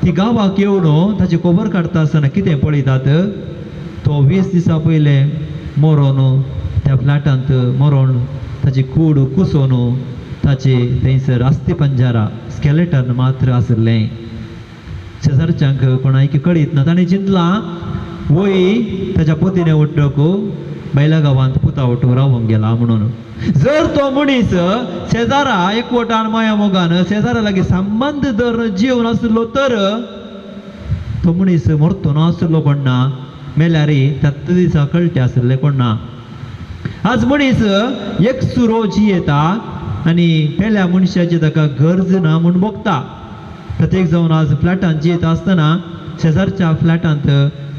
ती गांवाक येवन ताची खबर काडटा आसतना कितें पळयतात, तो 20 दिसां पयलें मरोन त्या फ्लॅटांत मरोन ताची कूड कुसोवन ताचे थंयसर अस्थी पंजारा स्केलेटन मात्र आशिल्लें. शेजारच्यांक कोणाक कळीत ना. ताणें चिंतलां वय ताच्या पोतीने उठ्ठक बैला गांवांत पुता उठून रावंक गेला म्हणून. जर तो मनीस शेजारा एकवटान माया मोगान शेजारा लागीं संबंद धरून जिवन आशिल्लो तर तो मनीस मरतो नाशिल्लो कोण ना, मेल्यार त्याच दिसा कळटे आशिल्ले कोण ना. आज मनीस एकसुरो जियेता आनी पेल्या मनशाची ताका गरज ना म्हूण भोगता. प्रत्येक जावन आज फ्लॅटांत जियेता आसतना शेजारच्या फ्लॅटांत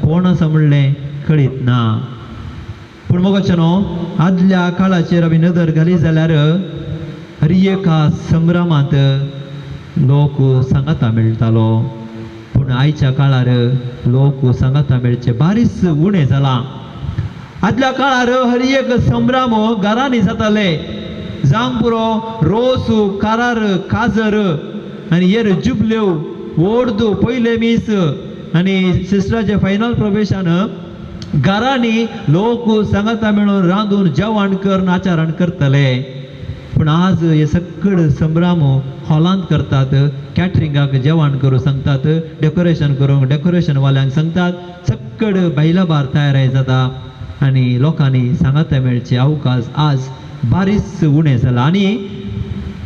कोण आसा म्हणलें कळीत ना. पूण मोगाचें न्हू, आदल्या काळाचेर आमी नदर घाली जाल्यार हर एका संभ्रमांत लोक सांगाता मेळटालो. पूण आयच्या काळार लोक सांगाता मेळचे बारीस उणें जालां. आदल्या काळार हर एक संभ्रम घरांनी जाताले. जावंक पुरो रोस, कारार, काजर आनी हेर जुबल्यो, ओर्द, पयलें मीस आनी सिस्टराचें फायनल प्रोफेशन घरांनी लोक सांगाता मेळून रांदून जेवण करून आचरण करतले. पूण आज हे सगळे संभ्रम हॉलांत करतात, कॅटरिंगाक जेवण करूं सांगतात, डेकोरेशन करूंक डेकोरेशन वाल्यांक सांगतात. सगळे बायला बार तयार जाता आनी लोकांनी सांगाता मेळचे अवकाश आज बारीस उणें जाला. आनी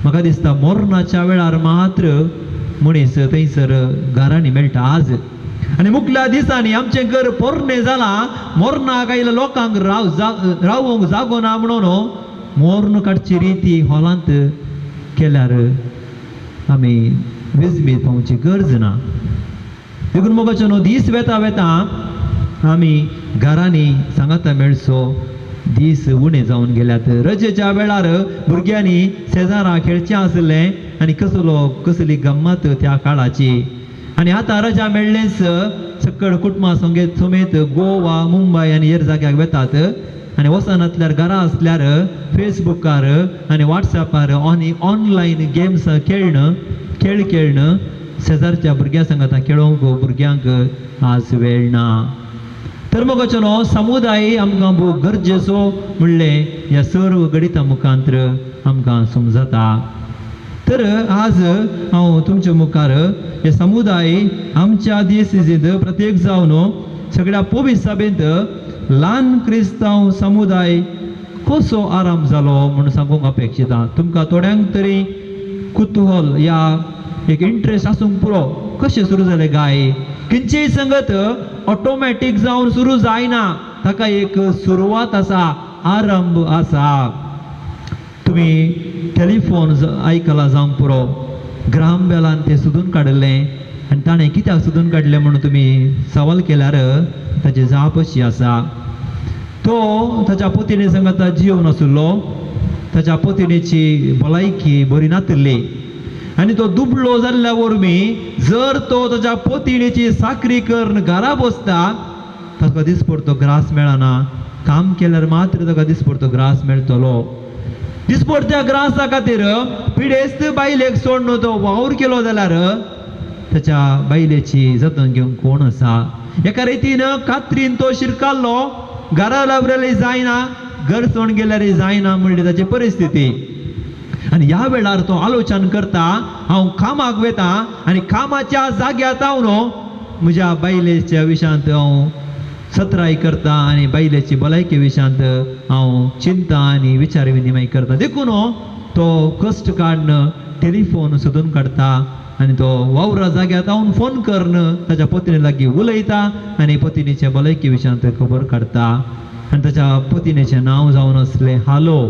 म्हाका दिसता मोरणाच्या वेळार मात्र मनीस थंयसर घरांनी मेळटा आज. आनी मुखल्या दिसांनी आमचें घर पोरणें जालां, मोरणाक आयिल्ल्या लोकांक रावूंक जागो ना म्हणून मोर्न काडची रिती हॉलांत केल्यार आमी विजमीत पावची गरज ना. देखून मोगाचो न्हू, दीस वेता वेता आमी घरांनी सांगाता मेळचो दीस उणें जावन गेल्यात. रजेच्या वेळार भुरग्यांनी शेजारा खेळचें आसलें आनी कसलो कसली गम्मत त्या काळाची. आनी आतां रजा मेळ्ळेंच सकळ कुटुंबा संगेत समेत गोवा, मुंबय आनी हेर जाग्याक वेतात. आनी वचनातल्यार घरा आसल्यार फेसबुकार आनी वॉट्सॅपार आनी ऑनलायन गेम्स खेळणं, खेळ खेळणं, शेजारच्या भुरग्यां सांगाता खेळोंक भुरग्यांक आज वेळ ना. तर मोगाचो न्हू, समुदाय आमकां भोव गरजेचो म्हणलें ह्या सर्व गणिता मुखांत्र आमकां समजता. तर आज हांव तुमच्या मुखार हे समुदाय आमच्या दियसिजींत प्रत्येक जावन सगळ्या पोवीस सभेंत ल्हान क्रिस्तांव समुदाय कसो आराम जालो म्हूण सांगूंक अपेक्षिता. तुमकां थोड्यांक तरी कुतूहल या एक इंट्रस्ट आसूंक पुरो, कशें सुरू जालें काय? खंयचीय संगत ऑटोमॅटीक जावन सुरू जायना, ताका एक सुरवात आसा, आरंभ आसा. तुमी टेलिफोन आयकला जावंक पुरो. ग्राम बेलान तें सोदून काडिल्लें आनी ताणें कित्याक सोदून काडलें म्हणून तुमी सवाल केल्यार ताची जाप अशी आसा. तो ताच्या पतिणे सांगाता जियोवन आशिल्लो. ताच्या पतिणेची भलायकी बरी नातिल्ली आनी तो दुबळो जाल्ल्या वरवीं जर तो ताच्या पतिणेची साकरी करून घरा बसता, ताका दिसपडतो ग्रास मेळना. काम केल्यार मात्र ताका दिसपडतो ग्रास मेळटलो. दिसपडत्या ग्रासा खातीर पिडेस्त बायलेक सोडून तो वावर केलो जाल्यार ताच्या बायलेची जतन घेवंक कोण आसा? एका रितीन कात्रीन तो शिरकाल्लो. घरा लावल्यार जायना, घर सोडून गेल्यार जायना म्हणली ताची परिस्थिती. आनी ह्या वेळार तो आलोचन करता, हांव कामाक वेता आनी कामाच्या जाग्यार हांव म्हज्या बायलेच्या विशयांत हांव सत्राय करता आनी बायलेची भलायके विशयांत हांव चिंता आनी विचार विनिमय करता. देखून तो कश्ट काडून टेलिफोन सोदून काडटा आनी तो वावरा जाग्यार हांव फोन करून ताच्या पत्नी लागीं उलयता आनी पत्नीच्या भलायके विशयांत खबर काडटा. आनी ताच्या पत्नीचें नांव जावन आसलें हालो,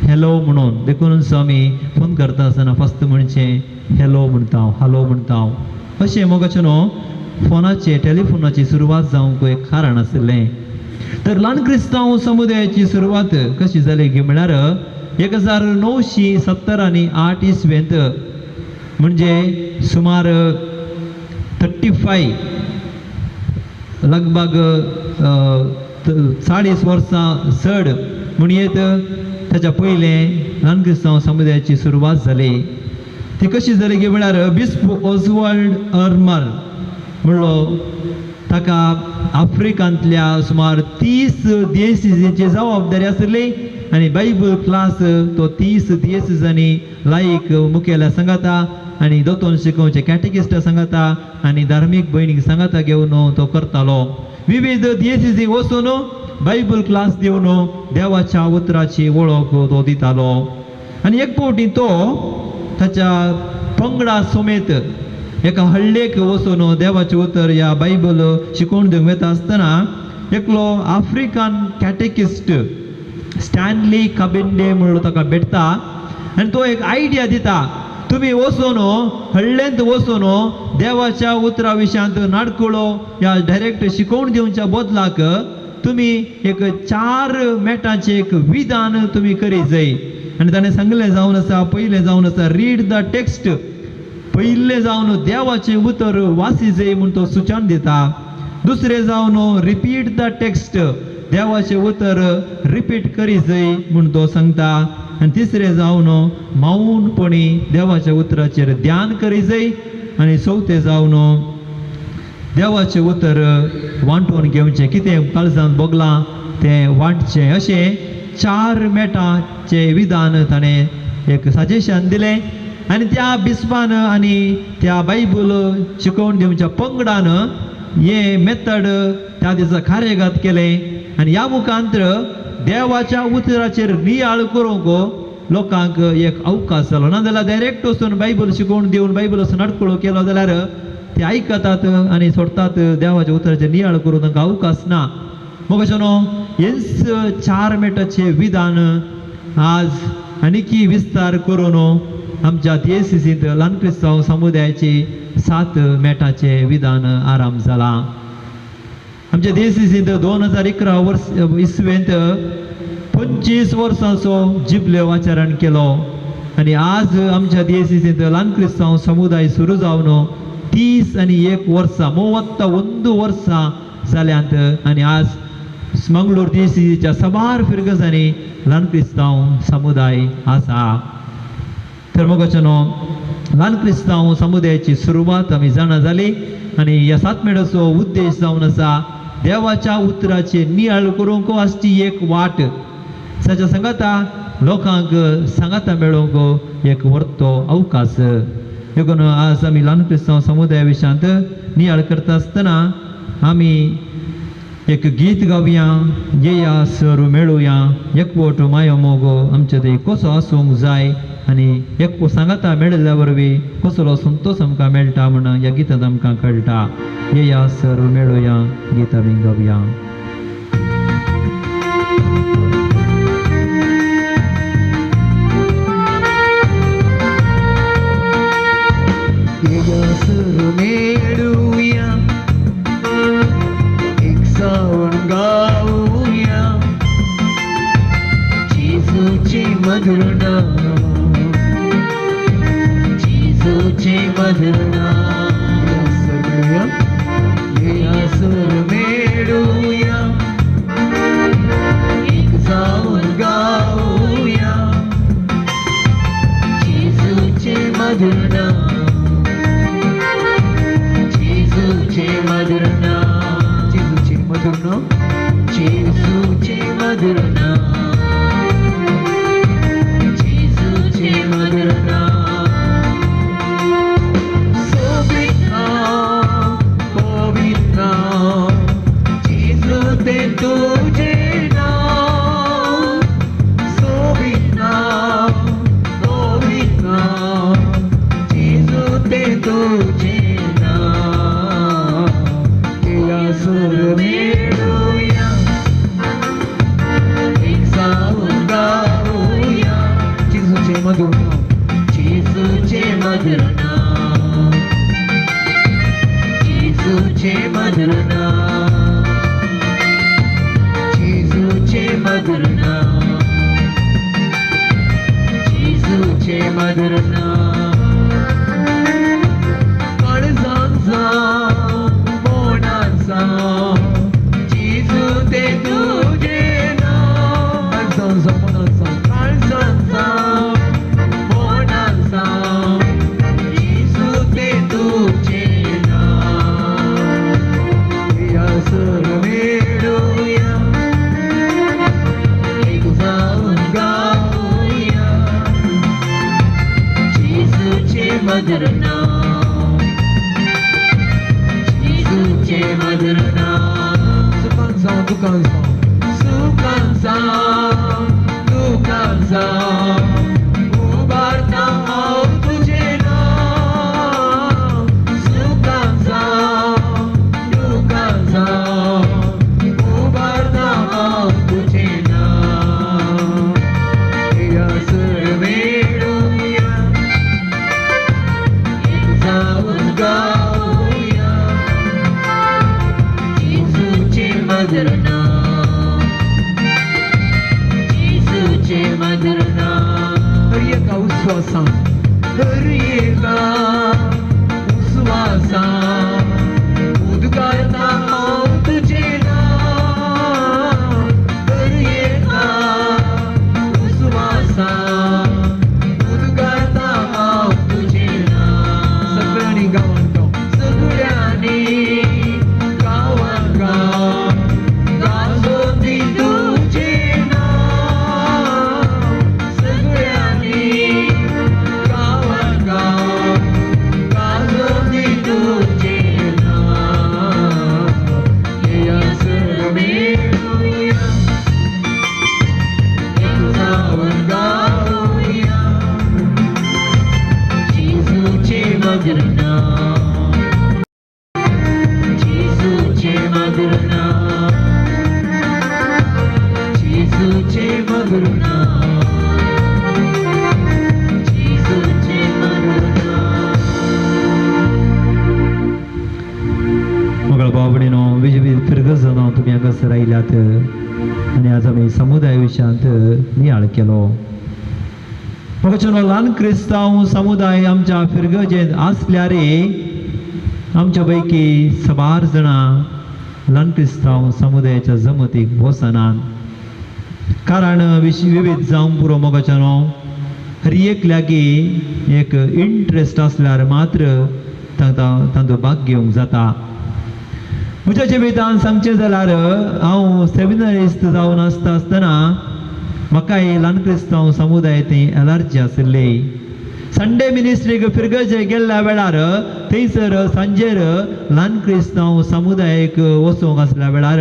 हॅलो म्हणून. देखूनच आमी फोन करता आसतना फक्त म्हणचें हॅलो म्हणटा, हालो म्हणटा. अशें मोगाचें न्हू, फोनाचे टेलिफोनाची सुरवात जावंक एक कारण आशिल्लें. तर ल्हान क्रिस्तांव समुदायाची सुरवात कशी जाली की म्हळ्यार 1978 इसवेंत, म्हणजे सुमार 35, लगभग 40 वर्सां चड म्हणयेत, ताच्या पयलें ल्हान क्रिस्तांव समुदायाची सुरवात जाली. ती कशी जाली की म्हळ्यार बिस्प ओजवाल्ड अर्मर म्हणलो, ताका आफ्रिकांतल्या सुमार 30 दियसिजींची जबाबदारी आशिल्ली आनी बायबल क्लास तो 30 दियसिजांनी लायक मुखेल्या सांगाता आनी दोतोन शिकोवचे कॅटेकिस्टा सांगाता आनी धार्मीक भयणीक सांगाता घेवन तो करतालो. विविध दियसिजी वचून बायबल क्लास दिवन देवाच्या उतराची वळख तो दितालो. आनी एक फावटी तो ताच्या पंगडा समेत एका हळ्ळेक वचून देवाचें उतर या बायबल शिकोवन दिवंक वता आसतना एकलो आफ्रिकन कॅटेकिस्ट स्टॅनली कबिंडे म्हणलो ताका भेटता आनी तो एक आयडिया दिता. तुमी वचून हळ्ळेंत वचून देवाच्या उतरा विशयांत नाडकुळो या डायरेक्ट शिकोवन दिवच्या बदलाक तुमी एक 4 मेटांचें एक विधान तुमी करीत जाय. आनी ताणें सांगलें जावन आसा, पयलें जावन आसा रीड the text, पयलें जावन देवाचें उतर वाची जाय म्हूण तो सुचन दिता. दुसरें जावन रिपीट the text, देवाचें उतर रिपीट करी जाय म्हूण तो सांगता. आनी तिसरें जावन मौनपणी देवाच्या उतराचेर ध्यान करी जाय. आनी चवथें जावन देवाचें उतर वांटून घेवचें, कितें काळजान भोगलां तें वांटचें. अशें 4 मेटांचें विधान ताणें एक सजेशन दिलें. आनी त्या बिस्पान आनी त्या बायबल शिकोवन दिवच्या पंगडान हें मेथड त्या दिसा कार्यगत केलें. आनी ह्या मुखांतर देवाच्या उतराचेर नियाळ करूंक लोकांक एक अवकाश जालो. ना जाल्यार डायरेक्ट वचून बायबल शिकोवन दिवन बायबल वचून नाटकुळो केलो जाल्यार ते आयकतात आनी सोडटात, देवाच्या उतराचेर नियाळ करूंक तांकां अवकाश ना. मग अशें न्हू हेंच 4 मेटाचें विधान आज आनीकी विस्तार करून आमच्या DSCCंत ल्हान क्रिस्तांव समुदायाची 7 मेटाचें विधान आराम जालां. आमच्या DSCCंत 2011 वर्स इसवेंत 25 वर्सांचो जिबलेव आचरण केलो. आनी आज आमच्या DSCCंत ल्हान क्रिस्तांव समुदाय सुरू जावन 31 वर्सां, 31 वर्सां जाल्यांत. आनी आज मंगळूर DSCCच्या साबार फिरगजांनी ल्हान क्रिस्तांव समुदाय आसा. तर मग अशें न्हू ल्हान क्रिस्तांव समुदायाची सुरवात आमी जाणा जाली. आनी ह्या 7 मेटाचो उद्देश जावन आसा देवाच्या उतराचेर नियाळ करूंक आसची एक वाट, ताच्या सांगाता लोकांक सांगाता मेळोवंक एक वर्तो अवकाश. देखून आज आमी ल्हान क्रिस्तांव समुदाया विशयांत नियाळ करता आसतना आमी एक गीत गावया, येया सर मेळुया, एकवट मायो मोगो आमचे ते कसो आसूंक जाय आनी एक सांगाता मेळिल्ल्या वरवीं कसलो संतोश आमकां मेळटा म्हण ह्या गितांत आमकां कळटा. येया सर मेळुया गीत आमी गावया. येया सर मेळुया, एक सावण गाऊया, जेजूचे मधुर नाव, जेजूचे मधुर नाव. येया सर मेळुया, एक सावण गाऊया, जेजूचे मधुर नाव, जेजूचे मधुर नाव, जेजूचे मधुर नाव, जेजूचे मधुर नाव, जेजूचे मधुर नाव. सोबीत नाव, पवित्र नाव, जेजू ते तुझे नाव. सोबीत नाव, पवित्र नाव, जेजू ते तुझे नाव. येया सर मेळुया, एक सावण गाऊया, जेजूचे मधुर नाव, जेजूचे मधुर नाव, जेजूचे मधुर नाव, जेजूचे मधुर नाव, जेजूचे मधुर नाव. काळजान जावं, मनान जावं, जेजू ते तुझे नाव. काळजान जावं, मनान जावं, काळजान जावं, मनान जावं, जेजू ते तुझे नाव. येया सर मेळुया, एक जावन गाऊया, जेजूचे मधुर नाव, जेजूचे मधुर नाव. सुखान जावं, दुखान जावं, सुखान जावं, दुखान जावं, उबारता हांव तुजें नाव. सुखान जावं, दुखान जावं, उबारता हांव तुजें नाव. येया सर मेळुया, मधुर नाव, जेजूचे मधुर नाव. हर एका उस्वासान, हर एका उस्वासान उद्गारता हांव तुजें नांव. हर एका उस्वासान उद्गारता हांव तुजें नांव. सगळ्यांनी गांवान गांव, सगळ्यांनी गांवान गांव गाजोवंदी तुजें नांव. सगळ्यांनी गांवान गांव गाजोवंदी तुजें नांव. येया सर्व मेळुया, एक जावन गावया जेजूचे मधुर नाव, जेजूचे मधुर नाव, जेजूचे मधुर नाव, जेजूचे मधुर नाव. मगळ बाबडीनो, विविध फिरगजनो, तुमी हांगासर आयल्यात आनी आज आमी समुदाय विशयांत नियाळ केलो. मोगाचेनो, ल्हान क्रिस्तांव समुदाय आमच्या फिरगजेंत आसल्यार आमच्या पैकी साबार जाणां ल्हान क्रिस्तांव समुदायाच्या जमतीक वचनात. कारण विविध जावंक पुरो मोगाच्यानो, हर एक लागीं एक इंट्रस्ट आसल्यार मात्र तांकां तांचो भाग घेवंक जाता. म्हज्या जिवितान सांगचें जाल्यार, हांव सेमिनारिस्त जावन आसता आसतना म्हाकाय ल्हान क्रिस्तांव समुदाय थंय एलर्जी आशिल्ली. संडे मिनिस्ट्रीक फिरगजे गेल्ल्या वेळार थंयसर सांजेर ल्हान क्रिस्तांव समुदायेक वचूंक आसल्या वेळार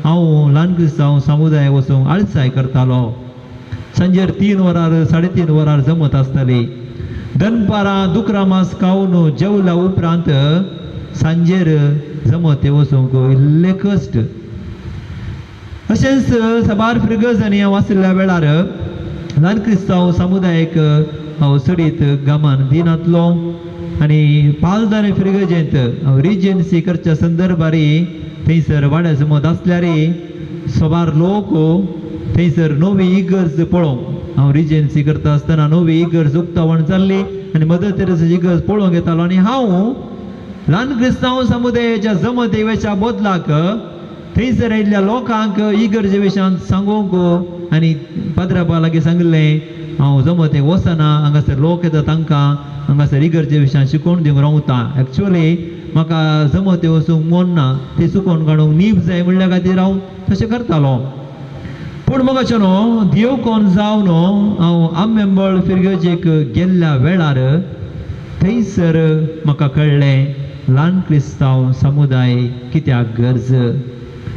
हांव ल्हान क्रिस्तांव समुदाय वचूंक आळसाय करतालो. सांजेर 3 वरार, 3.5 वरार जमत आसताली. दनपारां दुकरा मास खावन जेवल्या उपरांत सांजेर जमत वचूंक इल्ले कश्ट. अशेंच साबार फिरगजांनी हांव आशिल्ल्या वेळार ल्हान क्रिस्तांव समुदायेक हांव चडीत गामान दिनातलो आनी पालदान फिरगजेंत हांव रिजन्सी करच्या संदर्भार थंयसर वाड्या जमत आसल्यार साबार लोक थंयसर नवी इगर्ज पळोवंक, हांव रिजन्सी करता आसतना नवी इगर्ज उक्तावण जाल्ली आनी मदर तेरेसाची इगर्ज पळोवंक येतालो आनी हांव ल्हान क्रिस्तांव समुदायाच्या जमते वेच्या बदलाक थंयसर आयिल्ल्या लोकांक इगर्जे विशयांत सांगूंक आनी पाद्रापा लागीं सांगिल्लें, हांव जमते वचना, हांगासर लोक येता तांकां हांगासर इगर्जे विशयांत शिकोवन दिवंक रावता. एक्चुअली म्हाका जमते वचूंक मन ना, ती चुकोवन काडूंक नीब जाय म्हणल्या खातीर हांव तशें करतालो. पूण मोगाचें न्हू, देव कोण जावन हांव आंबेंबळ फिरगजेक गेल्ल्या वेळार थंयसर म्हाका कळ्ळें ल्हान क्रिस्तांव समुदाय कित्याक गरज.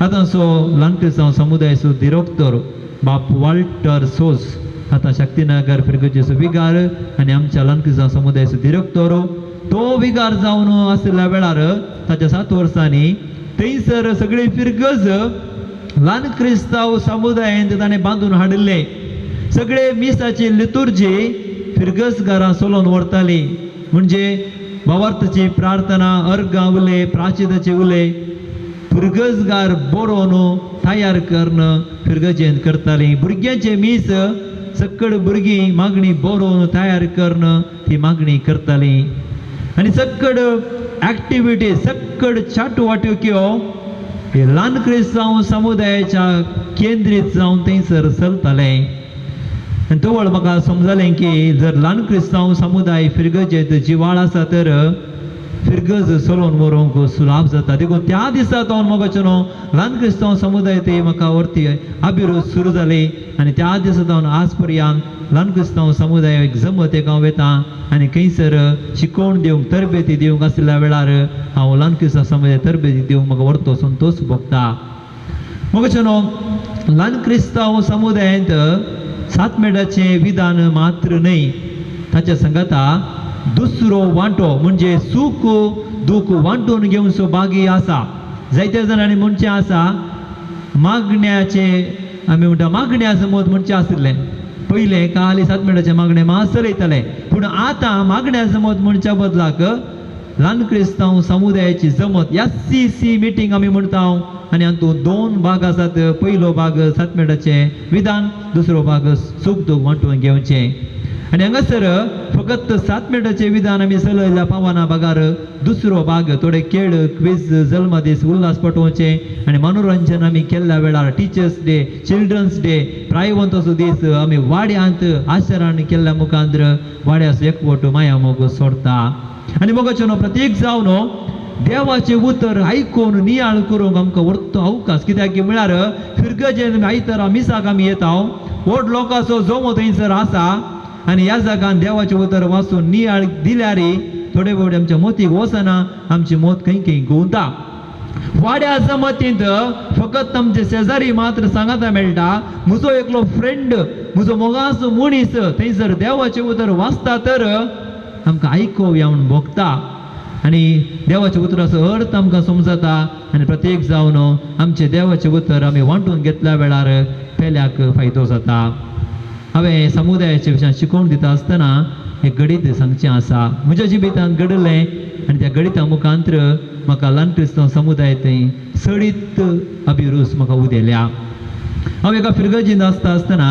आतां सो ल्हान क्रिस्तांव समुदायाचो दिरोक्तर बाप वाल्टर सोज, आतां शक्तीनगर फिरगजेचो विगार आनी आमच्या ल्हान क्रिस्तांव समुदायाचो दिरोक्तर, तो विगार जावन आशिल्ल्या वेळार ताच्या 7 वर्सांनी थंयसर सगळी फिरगज ल्हान क्रिस्तांव समुदायेंत ताणें बांदून हाडिल्लें. सगळे मिसाची लितुर्जी फिरगजगारां चलोवन व्हरताली, म्हणजे भावार्थाची प्रार्थना, अर्गां उले, प्राचिताचे उले फिरगजगार बरोवन तयार करून फिरगजेंत करताली. भुरग्यांचे मीस सकड भुरगीं मागणी बरोवन तयार करून ती मागणी करताली आनी सकड एक्टिविटी, सकड चाटवाटक्यो हे ल्हान क्रिस्तांव समुदायाच्या केंद्रीत जावन थंयसर चलतालें. आनी तवळ म्हाका समजलें की जर ल्हान क्रिस्तांव समुदाय फिरगजेंत जिवाळ आसा तर फिरगज चलोवन व्हरूंक सुलाभ जाता. देखून त्या दिसा तो मोगाचो न्हू, ल्हान क्रिस्तांव समुदाय ते म्हाका वरती अभिरूच सुरू जाली आनी त्या दिसा जावन आज पर्यंत ल्हान क्रिस्तांव समुदाय एक जमत एक हांव वेता आनी खंयसर शिकोवण दिवंक, तरबेती दिवंक आशिल्ल्या वेळार हांव ल्हान क्रिस्तांव समुदाय तरबेती दिवंक म्हाका व्हरतो संतोश भोगता. मोगाचो न्हू, ल्हान क्रिस्तांव समुदायांत सात मेडाचें विधान मात्र न्हय, ताच्या संगता दुसरो वांटो म्हणजे सूख दूख वांटून घेवचो बागी आसा. जायत्या जाणांनी म्हणचें आसा, मागण्याचे आमी म्हणटा मागण्या समज म्हणचें आशिल्लें पयलें काली सात मिनटाचें मागणें मात चलयतालें, पूण आतां मागण्या समज म्हणच्या बदलाक ल्हान क्रिस्तांव समुदायाची जमत SCC meeting आमी म्हणटा आनी हातूंत दोन भाग आसात. पयलो भाग 7 मिनटाचें विधान, दुसरो भाग सूख दूख वांटून घेवचें. आनी हांगासर फकत 7 मिनटाचें विधान आमी चलयल्या पावना भागार दुसरो भाग थोडे खेळ, क्विज, जल्मदीस उल्हास पटोवचें आनी मनोरंजन आमी केल्ल्या वेळार टिचर्स डे, चिल्ड्रन्स डे, प्रायवंताचो दीस आमी वाड्यांत आचरण केल्ल्या मुखांतर वाड्याचो एकवट माया मोग सोडता. आनी मोगाचो प्रतीक जावन देवाचें उतर आयकून नियाळ करूंक आमकां व्हडलो अवकाश. कित्याक की म्हळ्यार फिरगजेन आयतारा मिसाक आमी येता, व्हड लोकांचो जमो थंयसर आसा आनी ह्या जागान देवाचें उतर वाचून नियाळ दिल्यार थोडे फावटी आमच्या मोतीक वचना, आमची मोत खंय खंय घुंवता. वाड्या जमतींत फकत आमचे शेजारी मात्र सांगाता मेळटा. म्हजो एकलो फ्रेंड, म्हजो मोगाचो मनीस थंयसर देवाचें उतर वाचता तर आमकां आयकोवया म्हूण भोगता आनी देवाच्या उतराचो अर्थ आमकां समजता. आनी प्रत्येक जावन आमचें देवाचें उतर आमी वांटून घेतल्या वेळार पेल्याक फायदो जाता. हांवें समुदायाच्या विशयान शिकोवन दिता आसतना एक गणीत सांगचें आसा. म्हज्या जिवितांत घडलें आनी त्या गणिता मुखांतर म्हाका ल्हान क्रिस्तांव समुदाय थंय सडीत अभिरूच म्हाका उदेल्या. हांव एका फिरगर्जींत आसता आसतना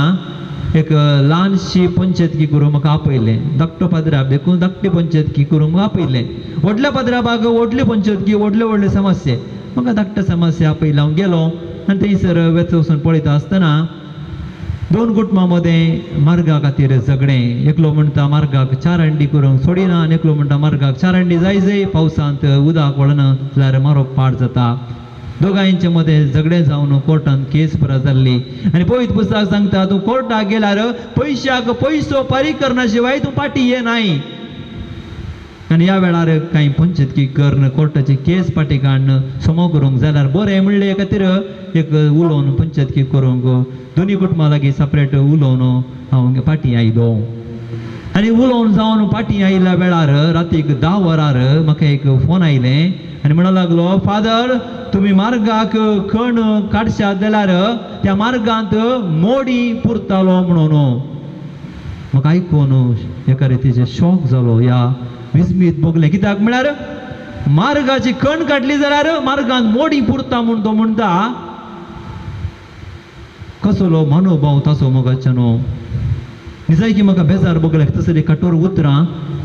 एक ल्हानशी पंचायतकी करूंक म्हाका आपयलें. धाकटो पाद्राब देखून धाकटी पंचायतकी करूंक म्हाका आपयलें. व्हडल्या पाद्राबाक व्हडली पंचायतकी, व्हडले व्हडले समस्ये, म्हाका धाकट्या समस्या आपयलें. हांव गेलो आनी थंयसर वचून पळयता आसतना दोन कुटुंबां मदें मार्गा खातीर झगडें. एकलो म्हणटा मार्गाक 4 अंडी करूंक सोडिना आनी एकलो म्हणटा मार्गाक 4 अंडी जाय जाय, पावसांत उदक वळना जाल्यार मारोप पाड जाता. दोगांयचे मदें झगडें जावन कोर्टांत केस पुरा जाल्ली. आनी पवित्र पुस्तक सांगता तूं कोर्टाक गेल्यार पयशाक पयसो फारीक करना शिवाय तूं फाटीं येनाय. आनी ह्या वेळार कांय पंचायतकी करून कोर्टाची केस फाटीं काडून समो करूंक जाल्यार बरें म्हणले खातीर एक उलोवन पंचायतकी करूंक दोनी कुटुंबां लागीं सेपरेट उलोवन हांव फाटीं आयलो. आनी उलोवन जावन फाटीं आयिल्ल्या वेळार रातीक 10 वरार म्हाका एक फोन आयलें आनी म्हणूंक लागलो, फादर तुमी मार्गाक खण काडशात जाल्यार त्या मार्गांत मोडी पुरतालो म्हणून. म्हाका आयकून एका रितीचें शॉक जालो, ह्या विस्मीत भोगलें. कित्याक म्हळ्यार मार्गाची खण काडली जाल्यार मार्गांत मोडी पुरता म्हूण तो म्हणटा. कसलो मनोभाव ताचो मोगाचो न्हू. निजायकी म्हाका बेजार भोगलें. तसली कठोर उतरां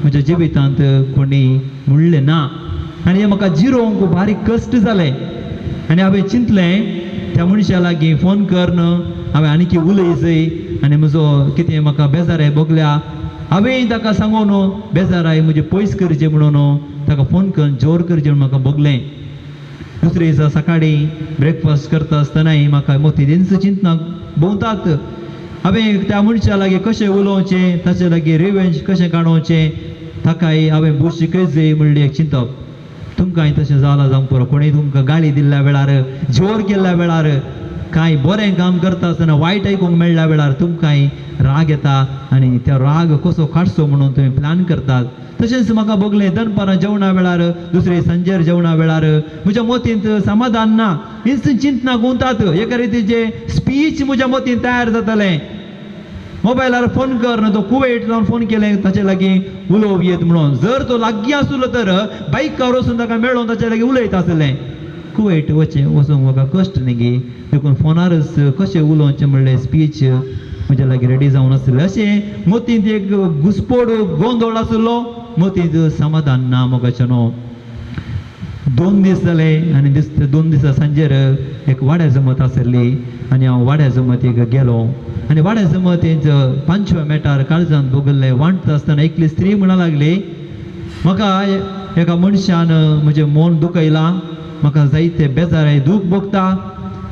म्हज्या जिवितांत कोणी म्हणलें ना आनी हें म्हाका जिरोवंक बारीक कश्ट जालें. आनी हांवें चिंतलें त्या मनशा लागीं फोन करून हांवें आनीकी उलयचय आनी म्हजो कितें म्हाका बेजाराय भोगल्या हांवें ताका सांगून बेजाराय म्हजें पयस करचें म्हणून ताका फोन करून जोर करचें म्हणून म्हाका भोगलें. दुसरे दिसा सकाळीं ब्रेकफास्ट करता आसतनाय म्हाका मोती चिंतना भोंवतात. हांवें त्या मनशा लागीं कशें उलोवचें, ताचे लागीं रिवेंज कशें काडोवचें, ताकाय हांवें बूस शिकयचें म्हणलें एक चिंतप. तुमकांय तशें जालां जावंक पुरो. कोणूय तुमकां गाळी दिल्ल्या वेळार, जोर केल्ल्या वेळार, कांय बरें काम करता आसतना वायट आयकूंक मेळ्ळ्या वेळार तुमकांय राग येता आनी त्या राग कसो काडचो म्हणून तुमी प्लॅन करतात. तशेंच म्हाका भोगलें दनपारां जेवणा वेळार, दुसरे सांजेर जेवणा वेळार म्हज्या मतींत समाधान ना, हीच चिंतना गुंतात. एका रितीचें स्पीच म्हज्या मतींत तयार जातालें. मोबायलार फोन कर न्हू, तो कुवेट जावन फोन केलें ताचे लागीं उलोवप येत म्हणून. जर तो लागीं आसलो तर बायकार वचून ताका मेळोन ताचे लागीं उलयता आसलें. कुवेट वचें वचूंक म्हाका कश्ट न्ही गी, देखून फोनारच कशें उलोवचें म्हणलें स्पीच म्हज्या लागीं रेडी जावन आसलें. अशें मतींत एक घुसपोड गोंदळ आसलो, मतींत समाधान ना मोगाचें न्हू. 2 दीस जाले आनी 2 दिसा सांजेर एक वाड्या जमत आसली आनी हांव वाड्या जमतीक गेलो आनी वाड्या जमतींत 5व्या मेटार काळजांत भोगल्लें वांटता आसतना एकली स्त्री म्हणा लागली, म्हाका एका मनशान म्हजें मन दुखयलां, म्हाका जायते बेजाराय दूख भोगता,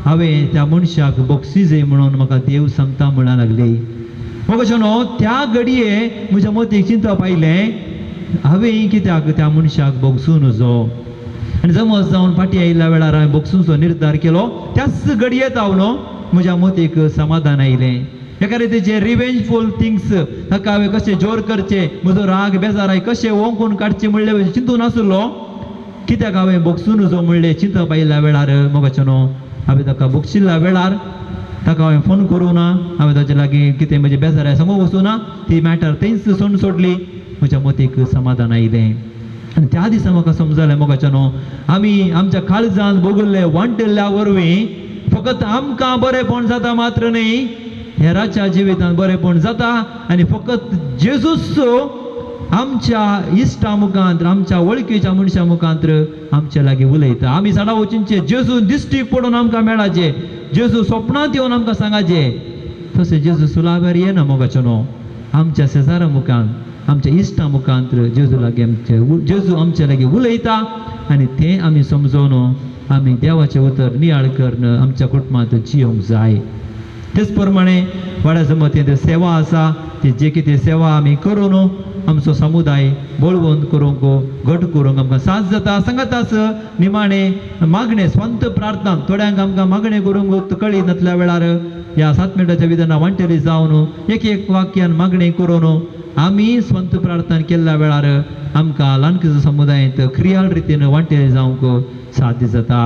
हांवें त्या मनशाक बोगसिजय म्हणून म्हाका देव सांगता म्हणा लागली. म्हाका न्हू त्या घडये म्हज्या मतीक चिंतप आयलें, हांवें कित्याक त्या मनशाक बोगसूं नजो. आनी जमत जावन फाटीं आयिल्ल्या वेळार हांवें बोगसूंचो निर्धार केलो. त्याच घडयेत हांव न्हू म्हज्या मतीक समाधान आयलें. एका रितीचे रिवेंजफूल थिंग्स, ताका हांवें कशें जोर करचें, म्हजो राग बेजाराय कशें ओंकून काडचें म्हणलें चिंतून आसलो. कित्याक हांवें बोगसूं नजो म्हणलें चिंतप आयिल्ल्या वेळार मोगाचें न्हू हांवें ताका बोगशिल्ल्या वेळार ताका हांवें फोन करूं ना, हांवें ताचे लागीं कितें म्हजें बेजाराय सांगूंक वचूं ना, ती मॅटर थंयच सोडून सोडली. म्हज्या मतीक समाधान आयलें. आनी त्या दिसा म्हाका समजलें मोगाच्या न्हू, आमी आमच्या काळजान भोगल्ले वांटिल्ल्या वरवीं फकत आमकां बरेंपण जाता मात्र न्ही, हेराच्या जिवितांत बरेंपण जाता. आनी फकत जेजूस आमच्या इश्टा मुखांत, आमच्या वळखीच्या मनशां मुखांत आमच्या लागीं उलयता. आमी झाडां वचूनचे जेजू दिश्टीक पडून आमकां मेळाचे, जेजू स्वप्नांत येवन आमकां सांगाचे. तशें जेजू सुलाब्यार येना मोगाचो न्हू, आमच्या शेजारा मुखांत, आमच्या इश्टा मुखांत जेजू लागीं आमचे जेजू आमच्या लागीं उलयता. आनी तें आमी समजून आमी देवाचें उतर नियाळ करून आमच्या कुटुंबांत जियोंक जाय. तेच प्रमाणे वाड्या जमतींत सेवा आसा, ती जे कितें सेवा आमी करून आमचो समुदाय बळवंत करूंक, घट करूंक आमकां साथ जाता. सांगाताच निमाणें मागणें स्वंत प्रार्थना, थोड्यांक आमकां मागणें करूंक कळी नासल्या वेळार ह्या 7 मिनटाच्या विधाना वांटेली जावन एक एक वाक्यान मागणें करून आमी स्वंत प्रार्थना केल्ल्या वेळार आमकां ल्हान समुदायांत क्रियाळ रितीन वांटेली जावंक साध्य जाता.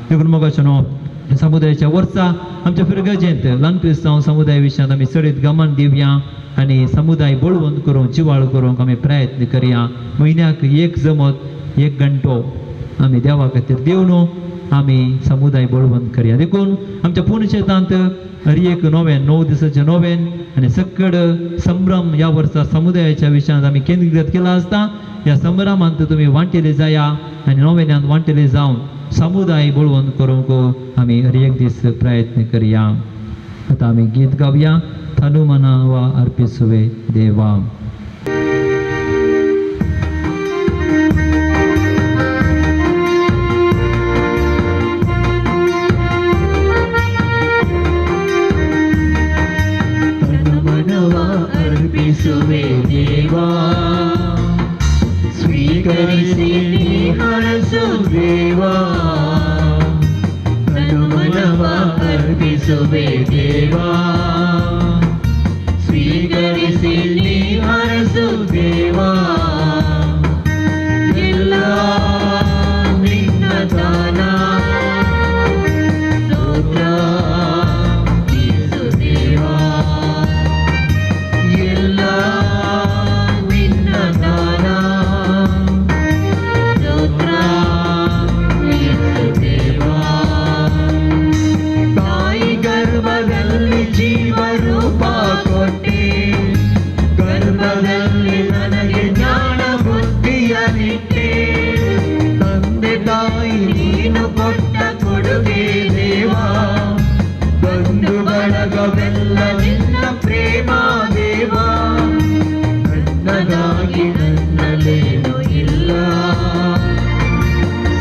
देखून मोगाचो न्हू, समुदायाच्या वर्सा आमच्या फिरगजेंत ल्हान क्रिस्तांव समुदाय विशयांत आमी चडीत गमन दिवया आनी समुदाय बळवंत करूंक, जिवाळ करूंक आमी प्रयत्न करया. म्हयन्याक एक जमत 1 घंटो आमी देवा खातीर दिवन आमी समुदाय बळवंत करया. देखून आमच्या पुणशेतांत हर एक नोवेन, 9 दिसाचें नोवेन आनी सकड संभ्रम ह्या वर्सा समुदायाच्या विशयांत आमी केंद्रीकृत केला आसता. ह्या संभ्रमांत तुमी वांटेले जाया आनी नोवेन्यांत वांटेले जावन समुदाय बळवंत करूंक आमी हर एक दीस प्रयत्न करया. आतां आमी गीत गावया, तनुमना वा अर्पिसुवे देवा. तनुमनवा अर्पिसुवे देवा, स्वीकरिसी हरसु देवा. तनुमनवा अर्पिसुवे देवा, स्वीकरिसी हरसु देवा. ಎಲ್ಲ ನಿನ್ನ ದಾನ, ಸ್ತೋತ್ರ ಯೇಸು ದೇವಾ. ಎಲ್ಲ ನಿನ್ನ ದಾನ, ಸ್ತೋತ್ರ ಯೇಸು ದೇವಾ. ತಾಯಿ ಗರ್ಭದಲ್ಲಿ ಜೀವರೂಪ ಕೊಟ್ಟೆ, ಗರ್ಭದಲ್ಲಿ ನನಗೆ ಜ್ಞಾನ ಬುದ್ಧಿಯ ನಿಟ್ಟೆ. ತಂದೆ ತಾಯಿ ನೀನು ಕೊಟ್ಟ ಕೊಡುಗೆ ದೇವಾ, ಬಂಧು ಬಳಗವೆಲ್ಲ ನಿನ್ನ ಪ್ರೇಮ ದೇವಾ. ನನ್ನದಾಗಿ ನನ್ನಲ್ಲೇನು ಇಲ್ಲ,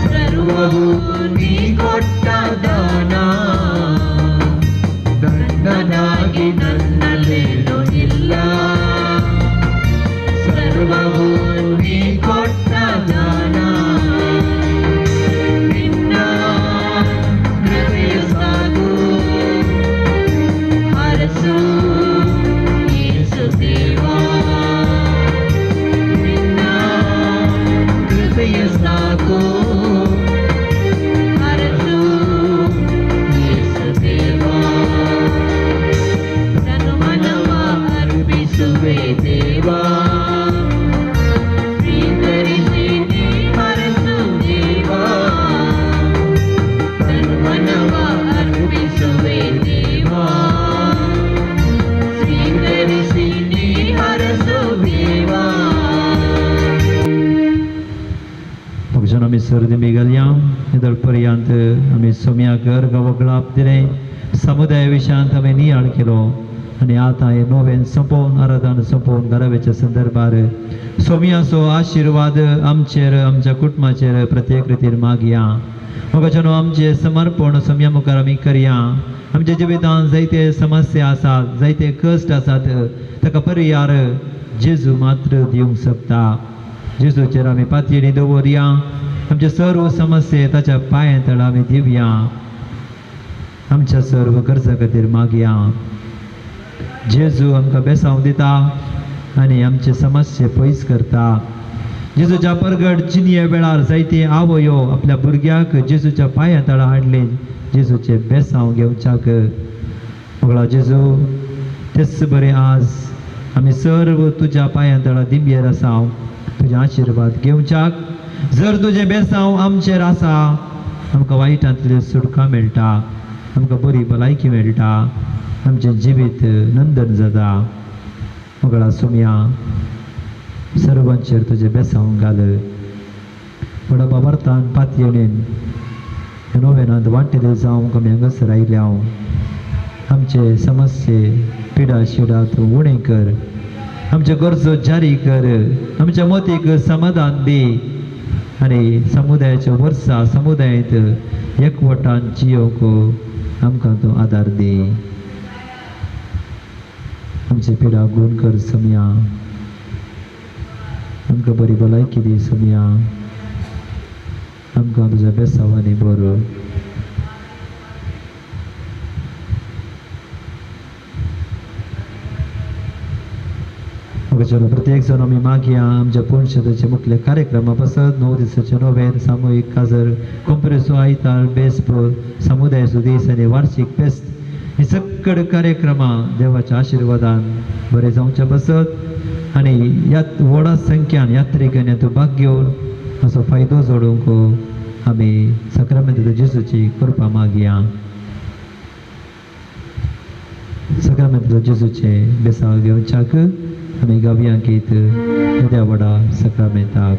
ಸರ್ವವು ನೀ ಕೊಟ್ಟ ದಾನ. ನನ್ನದಾಗಿ ನನ್ನಲ್ಲೇನು ಇಲ್ಲ, ಸರ್ವವು ನೀ ಕೊಟ್ಟ ದಾನ. ನಿನ್ನ ಕೃಪೆಯ ಸಾಕು, ಹರಸು ಯೇಸು ದೇವಾ. ನಿನ್ನ ಕೃಪೆಯ ಸಾಕು, ಹರಸು ಯೇಸು ದೇವಾ. ತನುಮನವ ಅರ್ಪಿಸುವೆ ದೇವಾ, ಸ್ವೀಕರಿಸಿ ನೀ ಹರಸು ದೇವಾ. ತನುಮನವ ಅರ್ಪಿಸುವೆ ದೇವಾ, ಸ್ವೀಕರಿಸಿ ನೀ ಹರಸು ದೇವಾ. भगजन आमी सर्दी मेघालया येदोळ पर्यंत आमी सोम्याक अर्घ वगळाप दिलें, समुदाय विशयांत आमी नियाळ केलो आनी आतां हें नोवेन सोंपोवन, आराधन सोंपोवन घराब्याच्या संदर्भार सोम्याचो आशिर्वाद आमचेर, आमच्या कुटुंबाचेर प्रत्येक रितीन मागया. मोगाच्यानो, आमचें समर्पण सोम्या मुखार आमी करया. आमच्या जिवितांत जायते समस्या आसात, जायते कश्ट आसात, ताका परिहार जेजू मात्र दिवंक शकता. जेजूचेर आमी पातयेणी दवरया, आमचे सर्व समस्ये ताच्या पांया तळा आमी दिवया. आमच्या सर्व गरजा खातीर मागया. जेजू आमकां बेसांव दिता आनी आमचे समस्ये पयस करता. जेजूच्या परगट जिनये वेळार जायते आवयो आपल्या भुरग्याक जेजूच्या पांया तळा हाडले, जेजूचे बेसांव घेवच्याक. मोगळा जेजू, तेच बरें आज आमी सर्व तुज्या पांया तळा दिंबयेर आसा, तुजे आशिर्वाद घेवच्याक. जर तुजें बेसांव आमचेर आसा आमकां वायटांतली सुटका मेळटा, आमकां बरी भलायकी मेळटा, आमचें जिवीत नंदन जाता. मोगळा सोमया सर्वांचेर तुजें बेसांव घाल. व्हडा बाबार्थान पातयेणेन नोवेनांत वांटेले जावंक आमी हांगासर आयल्या. आमचे समस्ये पिडा शिडा तूं उणें कर, आमच्यो गरजो जारी कर, आमच्या मतीक समाधान दी आनी समुदायाच्या वर्सा समुदायांत एकवटान जियोवंक आमकां तूं आदार दी. आमचे पिडा गुण कर समया, आमकां बरी भलायकी दी समया, आमकां तुज्या बेसांवांनी बरो. चलो प्रत्येक जण आमी मागया आमच्या पुणशेताचे मुखले कार्यक्रमा पासत 9 दिसाचे नोवेन सामुहीक काजर कोंपरेचो आयतार बेसबॉल समुदायाचो दीस आनी वार्षीक फेस्त हे सगळे कार्यक्रमां देवाच्या आशिर्वादान बरें जावचे बसत आनी ह्या व्हडा संख्यान यात्रिकांनी हातूंत भाग घेवन असो फायदो जोडूंक आमी साक्रामेंत जेजूची कृपा मागया. साक्रामेंत जेजूचे बेसांव घेवच्याक आमी गावया गीत येद्या व्हडा साक्रामेंताक.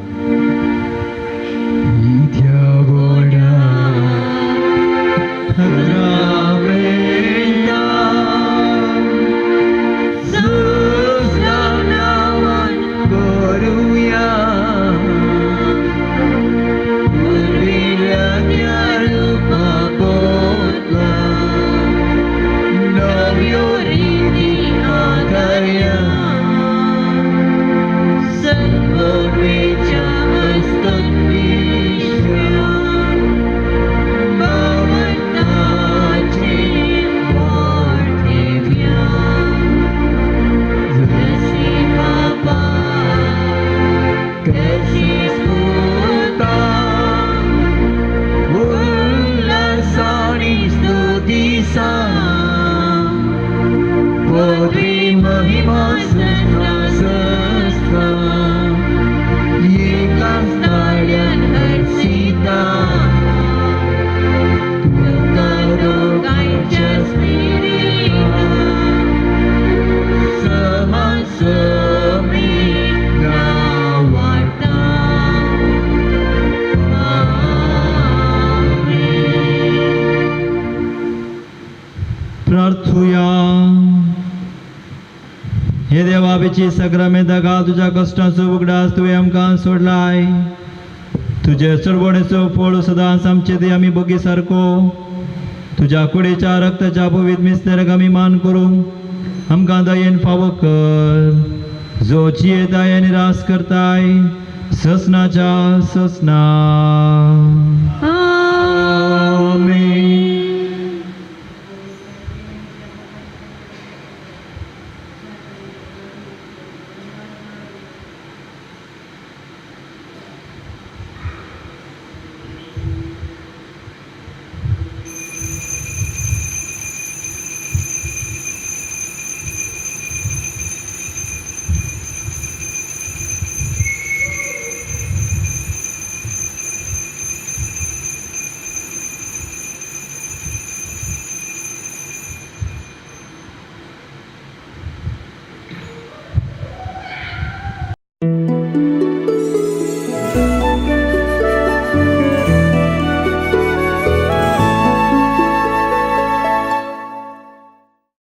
हे देवा बेची सग्रामेंता घाल तुज्या कश्टांचो उगडास तुवें आमकां सोडलाय. तुजे चळवणीचो फळ सदांच आमचे ते आमी बगी सारको तुज्या कुडीच्या रक्ताच्या पवित्र मिस्तेराक आमी मान करूंक आमकां दयेन फावो कर. जो जियेताय आनी रास करताय ससनाच्या ससना. आमेन.